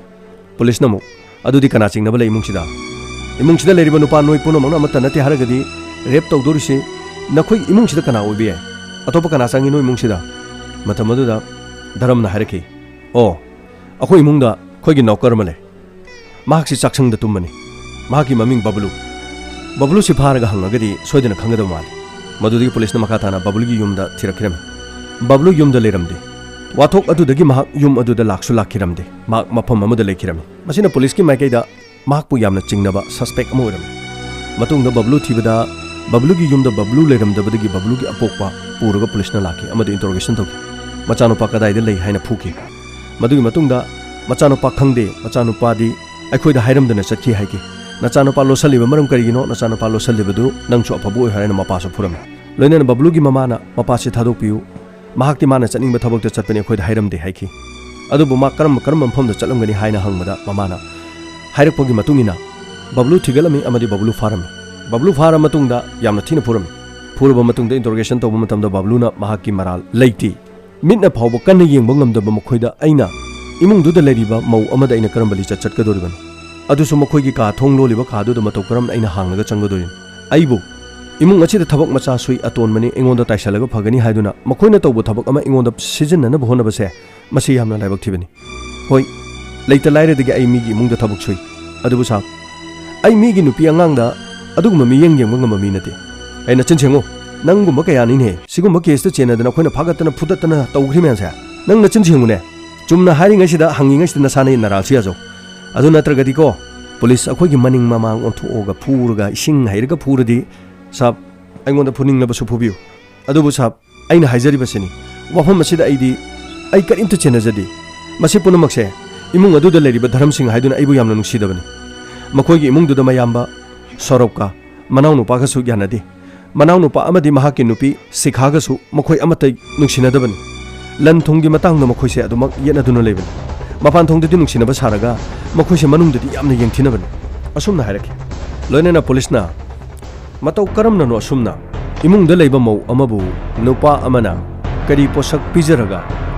ꯄꯨꯂꯤꯁꯅ ꯑꯃꯨꯛ, "ꯑꯗꯨꯗꯤ ꯀꯅꯥ ꯆꯤꯡꯅꯕ ꯂꯩ ꯏꯃꯨꯡꯁꯤꯗ? ꯏꯃꯨꯡꯁꯤꯗ ꯂꯩꯔꯤꯕ ꯅꯨꯄꯥ ꯅꯣꯏ ꯄꯨꯝꯅꯃꯛꯅ ꯑꯃꯠꯇ ꯅꯠꯇꯦ ꯍꯥꯏꯔꯒꯗꯤ ꯔꯦꯞ ꯇꯧꯗꯣꯔꯤꯁꯤ ꯅꯈꯣꯏ ꯏꯃꯨꯡꯁꯤꯗ ꯀꯅꯥ ꯑꯣꯏꯕ ꯌꯥꯏ? ꯑꯇꯣꯞꯄ ꯀꯅꯥ ꯆꯪꯉꯤ ꯅꯣꯏ ꯏꯃꯨꯡꯁꯤꯗ?" ꯃꯇꯝ ꯑꯗꯨꯗ ꯙꯔꯝꯅ ꯍꯥꯏꯔꯛꯈꯤ, "ꯑꯣ, ꯑꯩꯈꯣꯏ ꯏꯃꯨꯡꯗ ꯑꯩꯈꯣꯏꯒꯤ ꯅꯧꯀꯔ ꯑꯃ ꯂꯩ꯫ ꯃꯍꯥꯛꯁꯤ ꯆꯥꯛꯁꯪꯗ ꯇꯨꯝꯕꯅꯤ꯫ ꯃꯍꯥꯛꯀꯤ ꯃꯃꯤꯡ ꯕꯕꯂꯨ꯫ ꯕꯕꯂꯨꯁꯤ ꯐꯥꯔꯒ ꯍꯪꯉꯒꯗꯤ ꯁꯣꯏꯗꯅ ꯈꯪꯒꯗꯕ ꯃꯥꯜꯂꯤ꯫" ꯃꯗꯨꯗꯒꯤ ꯄꯨꯂꯤꯁꯅ ꯃꯈꯥ ꯇꯥꯅ ꯕꯕꯂꯨꯒꯤ ꯌꯨꯝꯗ ꯊꯤꯔꯛꯈꯤꯔꯝꯃꯤ꯫ ꯕꯕꯂꯨ ꯌꯨꯝꯗ ꯂꯩꯔꯝꯗꯦ꯫ ꯋꯥꯊꯣꯛ ꯑꯗꯨꯗꯒꯤ ꯃꯍꯥꯛ ꯌꯨꯝ ꯑꯗꯨꯗ ꯂꯥꯛꯁꯨ ꯂꯥꯛꯈꯤꯔꯝꯗꯦ꯫ ꯃꯍꯥꯛ ꯃꯐꯝ ꯑꯃꯗ ꯂꯩꯈꯤꯔꯝꯃꯤ꯫ ꯃꯁꯤꯅ ꯄꯨꯂꯤꯁꯀꯤ ꯃꯥꯏꯀꯩꯗ ꯃꯍꯥꯛꯄꯨ ꯌꯥꯝꯅ ꯆꯤꯡꯅꯕ ꯁꯁꯄꯦꯛ ꯑꯃ ꯑꯣꯏꯔꯝꯃꯤ꯫ ꯃꯇꯨꯡꯗ ꯕꯕꯂꯨ ꯊꯤꯕꯗ ꯕꯕꯂꯨꯒꯤ ꯌꯨꯝꯗ ꯕꯕꯂꯨ ꯂꯩꯔꯝꯗꯕꯗꯒꯤ ꯕꯕꯂꯨꯒꯤ ꯑꯄꯣꯛꯄ ꯄꯨꯔꯒ ꯄꯨꯂꯤꯁꯅ ꯂꯥꯛꯈꯤ ꯑꯃꯗꯤ ꯏꯟꯇꯔꯣꯒꯦꯁꯟ ꯇꯧꯈꯤ꯫ "ꯃꯆꯥꯅꯨꯄꯥ ꯀꯗꯥꯏꯗ ꯂꯩ?" ꯍꯥꯏꯅ ꯐꯨꯈꯤ꯫ ꯃꯗꯨꯒꯤ ꯃꯇꯨꯡꯗ, "ꯃꯆꯥꯅꯨꯄꯥ ꯈꯪꯗꯦ, ꯃꯆꯥꯅꯨꯄꯥꯗꯤ ꯑꯩꯈꯣꯏꯗ ꯍꯥꯏꯔꯝꯗꯅ ꯆꯠꯈꯤ" ꯍꯥꯏꯈꯤ꯫ "ꯅꯆꯥꯅꯨꯄꯥ ꯂꯣꯠꯁꯜꯂꯤꯕ ꯃꯔꯝ ꯀꯔꯤꯒꯤꯅꯣ? ꯅꯆꯥꯅꯨꯄꯥ ꯂꯣꯠꯁꯜꯂꯤꯕꯗꯨ ꯅꯪꯁꯨ ꯑꯐꯕ ꯑꯣꯏ" ꯍꯥꯏꯅ ꯃꯄꯥꯁꯨ ꯐꯨꯔꯝꯃꯤ꯫ ꯂꯣꯏꯅꯅ ꯕꯕꯂꯨꯒꯤ ꯃꯃꯥꯅ, "ꯃꯄꯥꯁꯤ ꯊꯥꯗꯣꯛꯄꯤꯌꯨ, ꯃꯍꯥꯛꯇꯤ ꯃꯥꯅ ꯆꯠꯅꯤꯡꯕ ꯊꯕꯛꯇ ꯆꯠꯄꯅꯤ, ꯑꯩꯈꯣꯏꯗ ꯍꯥꯏꯔꯝꯗꯦ" ꯍꯥꯏꯈꯤ꯫ "ꯑꯗꯨꯕꯨ ꯃꯥ ꯀꯔꯝꯕ ꯀꯔꯝꯕ ꯃꯐꯝꯗ ꯆꯠꯂꯝꯒꯅꯤ?" ꯍꯥꯏꯅ ꯍꯪꯕꯗ ꯃꯃꯥꯅ ꯍꯥꯏꯔꯛꯄꯒꯤ ꯃꯇꯨꯡ ꯏꯟꯅ ꯕꯕꯂꯨ ꯊꯤꯒꯠꯂꯝꯃꯤ ꯑꯃꯗꯤ ꯕꯕꯂꯨ ꯐꯥꯔꯝꯃꯤ꯫ ꯕꯕꯂꯨ ꯐꯥꯔꯕ ꯃꯇꯨꯡꯗ ꯌꯥꯝꯅ ꯊꯤꯅ ꯐꯨꯔꯝꯃꯤ꯫ ꯐꯨꯔꯕ ꯃꯇꯨꯡꯗ ꯏꯟꯇꯔꯣꯒꯦꯁꯟ ꯇꯧꯕ ꯃꯇꯝꯗ ꯕꯕꯂꯨꯅ ꯃꯍꯥꯛꯀꯤ ꯃꯔꯥꯜ ꯂꯩꯇꯦ, ꯃꯤꯠꯅ ꯐꯥꯎꯕ ꯀꯟꯅ ꯌꯦꯡꯕ ꯉꯝꯗꯕ ꯃꯈꯣꯏꯗ ꯑꯩꯅ ꯏꯃꯨꯡꯗꯨꯗ ꯂꯩꯔꯤꯕ ꯃꯧ ꯑꯃꯗ ꯑꯩꯅ ꯀꯔꯝꯕ ꯂꯤꯆꯠ ꯆꯠꯀꯗꯧꯔꯤꯕꯅꯣ? ꯑꯗꯨꯁꯨ ꯃꯈꯣꯏꯒꯤ ꯀꯥ ꯊꯣꯡ ꯂꯣꯜꯂꯤꯕ ꯀꯥꯗꯨꯗ ꯃꯇꯧ ꯀꯔꯝꯅ ꯑꯩꯅ ꯍꯥꯡꯂꯒ ꯆꯪꯒꯗꯧꯔꯤꯅꯣ? ꯑꯩꯕꯨ ꯏꯃꯨꯡ ꯑꯁꯤꯗ ꯊꯕꯛ ꯃꯆꯥ ꯁꯨꯏ, ꯑꯇꯣꯟꯕꯅꯤ, ꯑꯩꯉꯣꯟꯗ ꯇꯥꯏꯁꯜꯂꯒ ꯐꯒꯅꯤ ꯍꯥꯏꯗꯨꯅ ꯃꯈꯣꯏꯅ ꯇꯧꯕ ꯊꯕꯛ ꯑꯃ ꯑꯩꯉꯣꯟꯗ ꯁꯤꯖꯤꯟꯅꯅꯕ ꯍꯣꯠꯅꯕꯁꯦ, ꯃꯁꯤ ꯌꯥꯝꯅ ꯂꯥꯏꯕꯛ ꯊꯤꯕꯅꯤ꯫ ꯍꯣꯏ, ꯂꯩꯇ ꯂꯥꯏꯔꯗꯒꯤ ꯑꯩ ꯃꯤꯒꯤ ꯏꯃꯨꯡꯗ ꯊꯕꯛ ꯁꯨꯏ꯫ ꯑꯗꯨꯕꯨ ꯁꯥꯕ, ꯑꯩ ꯃꯤꯒꯤ ꯅꯨꯄꯤ ꯑꯉꯥꯡꯗ ꯑꯗꯨꯒꯨꯝꯕ ꯃꯤꯠꯌꯦꯡ ꯌꯦꯡꯕ ꯉꯝꯕ ꯃꯤ ꯅꯠꯇꯦ꯫ ꯑꯩ ꯅꯆꯤꯟ ꯁꯦꯡꯉꯨ, ꯅꯪꯒꯨꯝꯕ ꯀꯌꯥꯅꯤꯅꯦ ꯁꯤꯒꯨꯝꯕ ꯀꯦꯁꯇ ꯆꯦꯟꯅꯗꯅ ꯑꯩꯈꯣꯏꯅ ꯐꯥꯒꯠꯇꯅ ꯐꯨꯗꯠꯇꯅ ꯇꯧꯈ꯭ꯔꯤ ꯃꯌꯥꯝꯁꯦ꯫ ꯅꯪ ꯅꯆꯤꯟ ꯁꯦꯡꯉꯨꯅꯦ꯫ ꯆꯨꯝꯅ ꯍꯥꯏꯔꯤꯉꯩꯁꯤꯗ ꯍꯪꯉꯤꯉꯩꯁꯤꯗ ꯅꯁꯥꯅ ꯅꯔꯥꯜꯁꯨ ꯌꯥꯖꯧ꯫ ꯑꯗꯨ ꯅꯠꯇ꯭ꯔꯒꯗꯤꯀꯣ, ꯄꯨꯂꯤꯁ ꯑꯩꯈꯣꯏꯒꯤ ꯃꯅꯤꯡ ꯃꯃꯥꯡ ꯑꯣꯟꯊꯣꯛꯑꯒ ꯐꯨꯔꯒ ꯏꯁꯤꯡ ꯍꯩꯔꯒ ꯐꯨꯔꯗꯤ, ꯁꯥꯕ, ꯑꯩꯉꯣꯟꯗ ꯐꯨꯅꯤꯡꯂꯕꯁꯨ ꯐꯨꯕꯤꯌꯨ꯫ ꯑꯗꯨꯕꯨ ꯁꯥꯕ, ꯑꯩꯅ ꯍꯥꯏꯖꯔꯤꯕꯁꯤꯅꯤ, ꯋꯥꯐꯝ ꯑꯁꯤꯗ ꯑꯩꯗꯤ, ꯑꯩ ꯀꯔꯤꯝꯇ ꯆꯦꯟꯅꯖꯗꯦ꯫ ꯃꯁꯤ ꯄꯨꯝꯅꯃꯛꯁꯦ ꯏꯃꯨꯡ ꯑꯗꯨꯗ ꯂꯩꯔꯤꯕ ꯙꯔꯝꯁꯤꯡ ꯍꯥꯏꯗꯨꯅ ꯑꯩꯕꯨ ꯌꯥꯝꯅ ꯅꯨꯡꯁꯤꯗꯕꯅꯤ꯫ ꯃꯈꯣꯏꯒꯤ ꯏꯃꯨꯡꯗꯨꯗ ꯃꯌꯥꯝꯕ ꯁꯧꯔꯚꯀ ꯃꯅꯥꯎꯅꯨꯄꯥꯒꯁꯨ ꯌꯥꯅꯗꯦ꯫ ꯃꯅꯥꯎꯅꯨꯄꯥ ꯑꯃꯗꯤ ꯃꯍꯥꯛꯀꯤ ꯅꯨꯄꯤ ꯁꯤꯈꯥꯒꯁꯨ ꯃꯈꯣꯏ ꯑꯃꯠꯇ ꯅꯨꯡꯁꯤꯅꯗꯕꯅꯤ꯫ ꯂꯟ ꯊꯨꯝꯒꯤ ꯃꯇꯥꯡꯗ ꯃꯈꯣꯏꯁꯦ ꯑꯗꯨꯃꯛ ꯌꯦꯠꯅꯗꯨꯅ ꯂꯩꯕꯅꯤ꯫ ꯃꯄꯥꯟ ꯊꯣꯡꯗꯗꯤ ꯅꯨꯡꯁꯤꯅꯕ ꯁꯥꯔꯒ ꯃꯈꯣꯏꯁꯦ ꯃꯅꯨꯡꯗꯗꯤ ꯌꯥꯝꯅ ꯌꯦꯡꯊꯤꯅꯕꯅꯤ꯫ ꯑꯁꯨꯝꯅ ꯍꯥꯏꯔꯛꯈꯤ꯫ ꯂꯣꯏꯅꯅ ꯄꯨꯂꯤꯁꯅ, "ꯃꯇꯧ ꯀꯔꯝꯅꯅꯣ ꯑꯁꯨꯝꯅ ꯏꯃꯨꯡꯗ ꯂꯩꯕ ꯃꯧ ꯑꯃꯕꯨ ꯅꯨꯄꯥ ꯑꯃꯅ ꯀꯔꯤ ꯄꯣꯠꯁꯛ ꯄꯤꯖꯔꯒ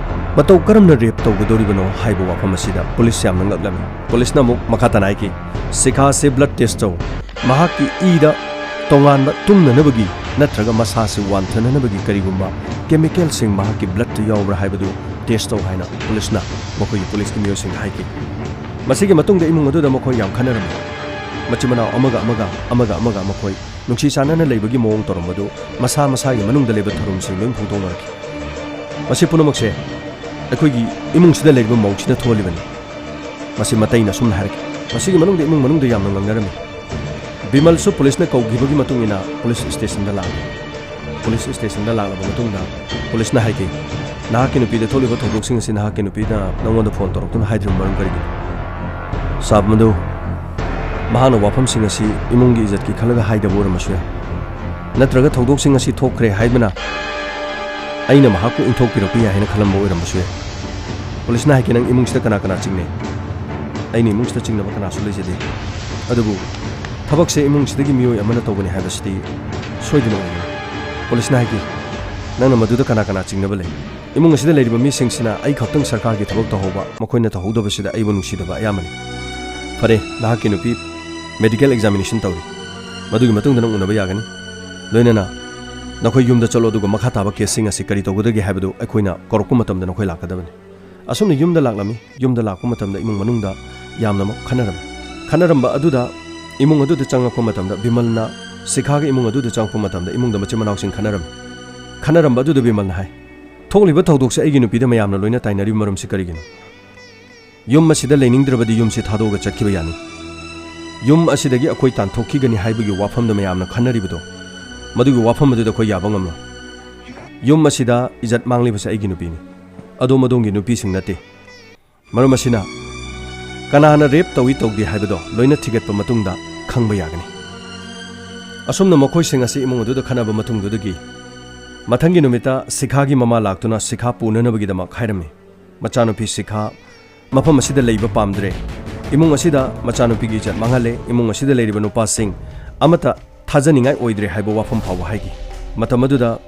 ꯃꯇꯧ ꯀꯔꯝꯅ ꯔꯦꯞ ꯇꯧꯒꯗꯧꯔꯤꯕꯅꯣ?" ꯍꯥꯏꯕ ꯋꯥꯐꯝ ꯑꯁꯤꯗ ꯄꯨꯂꯤꯁ ꯌꯥꯝꯅ ꯉꯛꯂꯝꯃꯤ꯫ ꯄꯨꯂꯤꯁꯅ ꯑꯃꯨꯛ ꯃꯈꯥ ꯇꯥꯅ ꯍꯥꯏꯈꯤ, "ꯁꯤꯈꯥꯁꯦ ꯕ꯭ꯂꯗ ꯇꯦꯁ ꯇꯧ꯫ ꯃꯍꯥꯛꯀꯤ ꯏꯗ ꯇꯣꯉꯥꯟꯕ ꯇꯨꯝꯅꯅꯕꯒꯤ ꯅꯠꯇ꯭ꯔꯒ ꯃꯁꯥꯁꯤ ꯋꯥꯟꯊꯅꯅꯕꯒꯤ ꯀꯔꯤꯒꯨꯝꯕ ꯀꯦꯃꯤꯀꯦꯜꯁꯤꯡ ꯃꯍꯥꯛꯀꯤ ꯕ꯭ꯂꯗꯇ ꯌꯥꯎꯕ꯭ꯔꯥ ꯍꯥꯏꯕꯗꯨ ꯇꯦꯁ ꯇꯧ" ꯍꯥꯏꯅ ꯄꯨꯂꯤꯁꯅ ꯃꯈꯣꯏꯒꯤ ꯄꯨꯂꯤꯁꯀꯤ ꯃꯤꯑꯣꯏꯁꯤꯡꯗ ꯍꯥꯏꯈꯤ꯫ ꯃꯁꯤꯒꯤ ꯃꯇꯨꯡꯗ ꯏꯃꯨꯡ ꯑꯗꯨꯗ ꯃꯈꯣꯏ ꯌꯥꯝ ꯈꯠꯅꯔꯝꯃꯤ꯫ ꯃꯆꯤꯟ ꯃꯅꯥꯎ ꯑꯃꯒ ꯑꯃꯒ, ꯑꯃꯒ ꯑꯃꯒ ꯃꯈꯣꯏ ꯅꯨꯡꯁꯤ ꯆꯥꯟꯅꯅ ꯂꯩꯕꯒꯤ ꯃꯑꯣꯡ ꯇꯧꯔꯝꯕꯗꯨ ꯃꯁꯥ ꯃꯁꯥꯒꯤ ꯃꯅꯨꯡꯗ ꯂꯩꯕ ꯊꯧꯔꯝꯁꯤꯡ ꯂꯣꯏ ꯐꯣꯡꯗꯣꯛꯅꯔꯛꯈꯤ꯫ ꯃꯁꯤ ꯄꯨꯝꯅꯃꯛꯁꯦ ꯑꯩꯈꯣꯏꯒꯤ ꯏꯃꯨꯡꯁꯤꯗ ꯂꯩꯔꯤꯕ ꯃꯧꯁꯤꯅ ꯊꯣꯛꯍꯜꯂꯤꯕꯅꯤ꯫ ꯃꯁꯤ ꯃꯇꯩꯅ ꯑꯁꯨꯝꯅ ꯍꯥꯏꯔꯛꯈꯤ꯫ ꯃꯁꯤꯒꯤ ꯃꯅꯨꯡꯗ ꯏꯃꯨꯡ ꯃꯅꯨꯡꯗ ꯌꯥꯝꯅ ꯉꯥꯡꯅꯔꯝꯃꯤ꯫ ꯕꯤꯃꯜꯁꯨ ꯄꯨꯂꯤꯁꯅ ꯀꯧꯈꯤꯕꯒꯤ ꯃꯇꯨꯡ ꯏꯟꯅ ꯄꯨꯂꯤꯁ ꯁ꯭ꯇꯦꯁꯟꯗ ꯂꯥꯛꯂꯦ꯫ ꯄꯨꯂꯤꯁ ꯁ꯭ꯇꯦꯁꯟꯗ ꯂꯥꯛꯂꯕ ꯃꯇꯨꯡꯗ ꯄꯨꯂꯤꯁꯅ ꯍꯥꯏꯈꯤ, "ꯅꯍꯥꯛꯀꯤ ꯅꯨꯄꯤꯗ ꯊꯣꯛꯂꯤꯕ ꯊꯧꯗꯣꯛꯁꯤꯡ ꯑꯁꯤ ꯅꯍꯥꯛꯀꯤ ꯅꯨꯄꯤꯅ ꯅꯉꯣꯟꯗ ꯐꯣꯟ ꯇꯧꯔꯛꯇꯨꯅ ꯍꯥꯏꯗ꯭ꯔꯤꯕ ꯃꯔꯝ ꯀꯔꯤꯒꯤꯅꯣ?" ꯁꯥꯕ, ꯃꯗꯨ ꯃꯍꯥꯛꯅ ꯋꯥꯐꯝꯁꯤꯡ ꯑꯁꯤ ꯏꯃꯨꯡꯒꯤ ꯏꯖꯠꯀꯤ ꯈꯜꯂꯒ ꯍꯥꯏꯗꯕ ꯑꯣꯏꯔꯝꯕꯁꯨ ꯌꯥꯏ, ꯅꯠꯇ꯭ꯔꯒ ꯊꯧꯗꯣꯛꯁꯤꯡ ꯑꯁꯤ ꯊꯣꯛꯈ꯭ꯔꯦ ꯍꯥꯏꯕꯅ ꯑꯩꯅ ꯃꯍꯥꯛꯄꯨ ꯏꯟꯊꯣꯛꯄꯤꯔꯛꯄ ꯌꯥꯏ ꯍꯥꯏꯅ ꯈꯜꯂꯝꯕ ꯑꯣꯏꯔꯝꯕꯁꯨ ꯌꯥꯏ꯫ ꯄꯨꯂꯤꯁꯅ ꯍꯥꯏꯈꯤ, "ꯅꯪ ꯏꯃꯨꯡꯁꯤꯗ ꯀꯅꯥ ꯀꯅꯥ ꯆꯤꯡꯅꯩ?" "ꯑꯩꯅ ꯏꯃꯨꯡꯁꯤꯗ ꯆꯤꯡꯅꯕ ꯀꯅꯥꯁꯨ ꯂꯩꯖꯗꯦ꯫ ꯑꯗꯨꯕꯨ ꯊꯕꯛꯁꯦ ꯏꯃꯨꯡꯁꯤꯗꯒꯤ ꯃꯤꯑꯣꯏ ꯑꯃꯅ ꯇꯧꯕꯅꯤ ꯍꯥꯏꯕꯁꯤꯗꯤ ꯁꯣꯏꯗꯅ ꯑꯣꯏꯒꯅꯤ꯫" ꯄꯨꯂꯤꯁꯅ ꯍꯥꯏꯈꯤ, "ꯅꯪꯅ ꯃꯗꯨꯗ ꯀꯅꯥ ꯀꯅꯥ ꯆꯤꯡꯅꯕ ꯂꯩ? ꯏꯃꯨꯡ ꯑꯁꯤꯗ ꯂꯩꯔꯤꯕ ꯃꯤꯁꯤꯡꯁꯤꯅ ꯑꯩ ꯈꯛꯇꯪ ꯁꯔꯀꯥꯔꯒꯤ ꯊꯕꯛ ꯇꯧꯍꯧꯕ, ꯃꯈꯣꯏꯅ ꯇꯧꯍꯧꯗꯕꯁꯤꯗ ꯑꯩꯕꯨ ꯅꯨꯡꯁꯤꯗꯕ ꯑꯌꯥꯝꯕꯅꯤ꯫ ꯐꯔꯦ, ꯅꯍꯥꯛꯀꯤ ꯅꯨꯄꯤ ꯃꯦꯗꯤꯀꯦꯜ ꯑꯦꯛꯖꯥꯃꯤꯅꯦꯁꯟ ꯇꯧꯔꯤ꯫ ꯃꯗꯨꯒꯤ ꯃꯇꯨꯡꯗ ꯅꯪ ꯎꯅꯕ ꯌꯥꯒꯅꯤ꯫" ꯂꯣꯏꯅꯅ ꯅꯈꯣꯏ ꯌꯨꯝꯗ ꯆꯠꯂꯣ, ꯑꯗꯨꯒ ꯃꯈꯥ ꯇꯥꯕ ꯀꯦꯁꯁꯤꯡ ꯑꯁꯤ ꯀꯔꯤ ꯇꯧꯒꯗꯒꯦ ꯍꯥꯏꯕꯗꯨ ꯑꯩꯈꯣꯏꯅ ꯀꯧꯔꯛꯄ ꯃꯇꯝꯗ ꯅꯈꯣꯏ ꯂꯥꯛꯀꯗꯕꯅꯤ꯫ ꯑꯁꯨꯝꯅ ꯌꯨꯝꯗ ꯂꯥꯛꯂꯝꯃꯤ꯫ ꯌꯨꯝꯗ ꯂꯥꯛꯄ ꯃꯇꯝꯗ ꯏꯃꯨꯡ ꯃꯅꯨꯡꯗ ꯌꯥꯝꯅꯃꯛ ꯈꯟꯅꯔꯝꯃꯤ꯫ ꯈꯟꯅꯔꯝꯕ ꯑꯗꯨꯗ ꯏꯃꯨꯡ ꯑꯗꯨꯗ ꯆꯪꯂꯛꯄ ꯃꯇꯝꯗ ꯕꯤꯃꯜꯅ ꯁꯤꯈꯥꯒꯤ ꯏꯃꯨꯡ ꯑꯗꯨꯗ ꯆꯪꯂꯛꯄ ꯃꯇꯝꯗ ꯏꯃꯨꯡꯗ ꯃꯆꯤꯟ ꯃꯅꯥꯎꯁꯤꯡ ꯈꯟꯅꯔꯝꯃꯤ꯫ ꯈꯟꯅꯔꯝꯕ ꯑꯗꯨꯗ ꯕꯤꯃꯜꯅ ꯍꯥꯏ, "ꯊꯣꯛꯂꯤꯕ ꯊꯧꯗꯣꯛꯁꯦ ꯑꯩꯒꯤ ꯅꯨꯄꯤꯗ ꯃꯌꯥꯝꯅ ꯂꯣꯏꯅ ꯇꯥꯏꯅꯔꯤꯕ ꯃꯔꯝꯁꯤ ꯀꯔꯤꯒꯤꯅꯣ? ꯌꯨꯝ ꯑꯁꯤꯗ ꯂꯩꯅꯤꯡꯗ꯭ꯔꯕꯗꯤ ꯌꯨꯝꯁꯤ ꯊꯥꯗꯣꯛꯑꯒ ꯆꯠꯈꯤꯕ ꯌꯥꯅꯤ꯫ ꯌꯨꯝ ꯑꯁꯤꯗꯒꯤ ꯑꯩꯈꯣꯏ ꯇꯥꯟꯊꯣꯛꯈꯤꯒꯅꯤ ꯍꯥꯏꯕꯒꯤ ꯋꯥꯐꯝꯗ ꯃꯌꯥꯝꯅ ꯈꯟꯅꯔꯤꯕꯗꯣ, ꯃꯗꯨꯒꯤ ꯋꯥꯐꯝ ꯑꯗꯨꯗ ꯑꯩꯈꯣꯏ ꯌꯥꯕ ꯉꯝꯂꯣꯏ꯫ ꯌꯨꯝ ꯑꯁꯤꯗ ꯏꯖꯠ ꯃꯥꯡꯂꯤꯕꯁꯦ ꯑꯩꯒꯤ ꯅꯨꯄꯤꯅꯤ, ꯑꯗꯣꯝ ꯑꯗꯣꯝꯒꯤ ꯅꯨꯄꯤꯁꯤꯡ ꯅꯠꯇꯦ꯫ ꯃꯔꯝ ꯑꯁꯤꯅ ꯀꯅꯥꯅ ꯔꯦꯞ ꯇꯧꯏ ꯇꯧꯗꯦ ꯍꯥꯏꯕꯗꯣ ꯂꯣꯏꯅ ꯊꯤꯒꯠꯄ ꯃꯇꯨꯡꯗ ꯈꯪꯕ ꯌꯥꯒꯅꯤ"꯫ ꯑꯁꯨꯝꯅ ꯃꯈꯣꯏꯁꯤꯡ ꯑꯁꯤ ꯏꯃꯨꯡ ꯑꯗꯨꯗ ꯈꯟꯅꯕ ꯃꯇꯨꯡꯗꯨꯗꯒꯤ ꯃꯊꯪꯒꯤ ꯅꯨꯃꯤꯠꯇ ꯁꯤꯈꯥꯒꯤ ꯃꯃꯥ ꯂꯥꯛꯇꯨꯅ ꯁꯤꯈꯥ ꯄꯨꯅꯅꯕꯒꯤꯗꯃꯛ ꯍꯥꯏꯔꯝꯃꯤ꯫ ꯃꯆꯥꯅꯨꯄꯤ ꯁꯤꯈꯥ ꯃꯐꯝ ꯑꯁꯤꯗ ꯂꯩꯕ ꯄꯥꯝꯗ꯭ꯔꯦ꯫ ꯏꯃꯨꯡ ꯑꯁꯤꯗ ꯃꯆꯥꯅꯨꯄꯤꯒꯤ ꯏꯖꯠ ꯃꯥꯡꯍꯜꯂꯦ꯫ ꯏꯃꯨꯡ ꯑꯁꯤꯗ ꯂꯩꯔꯤꯕ ꯅꯨꯄꯥꯁꯤꯡ ꯑꯃꯠꯇ ꯊꯥꯖꯅꯤꯡꯉꯥꯏ ꯑꯣꯏꯗ꯭ꯔꯦ ꯍꯥꯏꯕ ꯋꯥꯐꯝ ꯐꯥꯎꯕ ꯍꯥꯏꯈꯤ꯫ ꯃꯇꯝ ꯑꯗꯨꯗ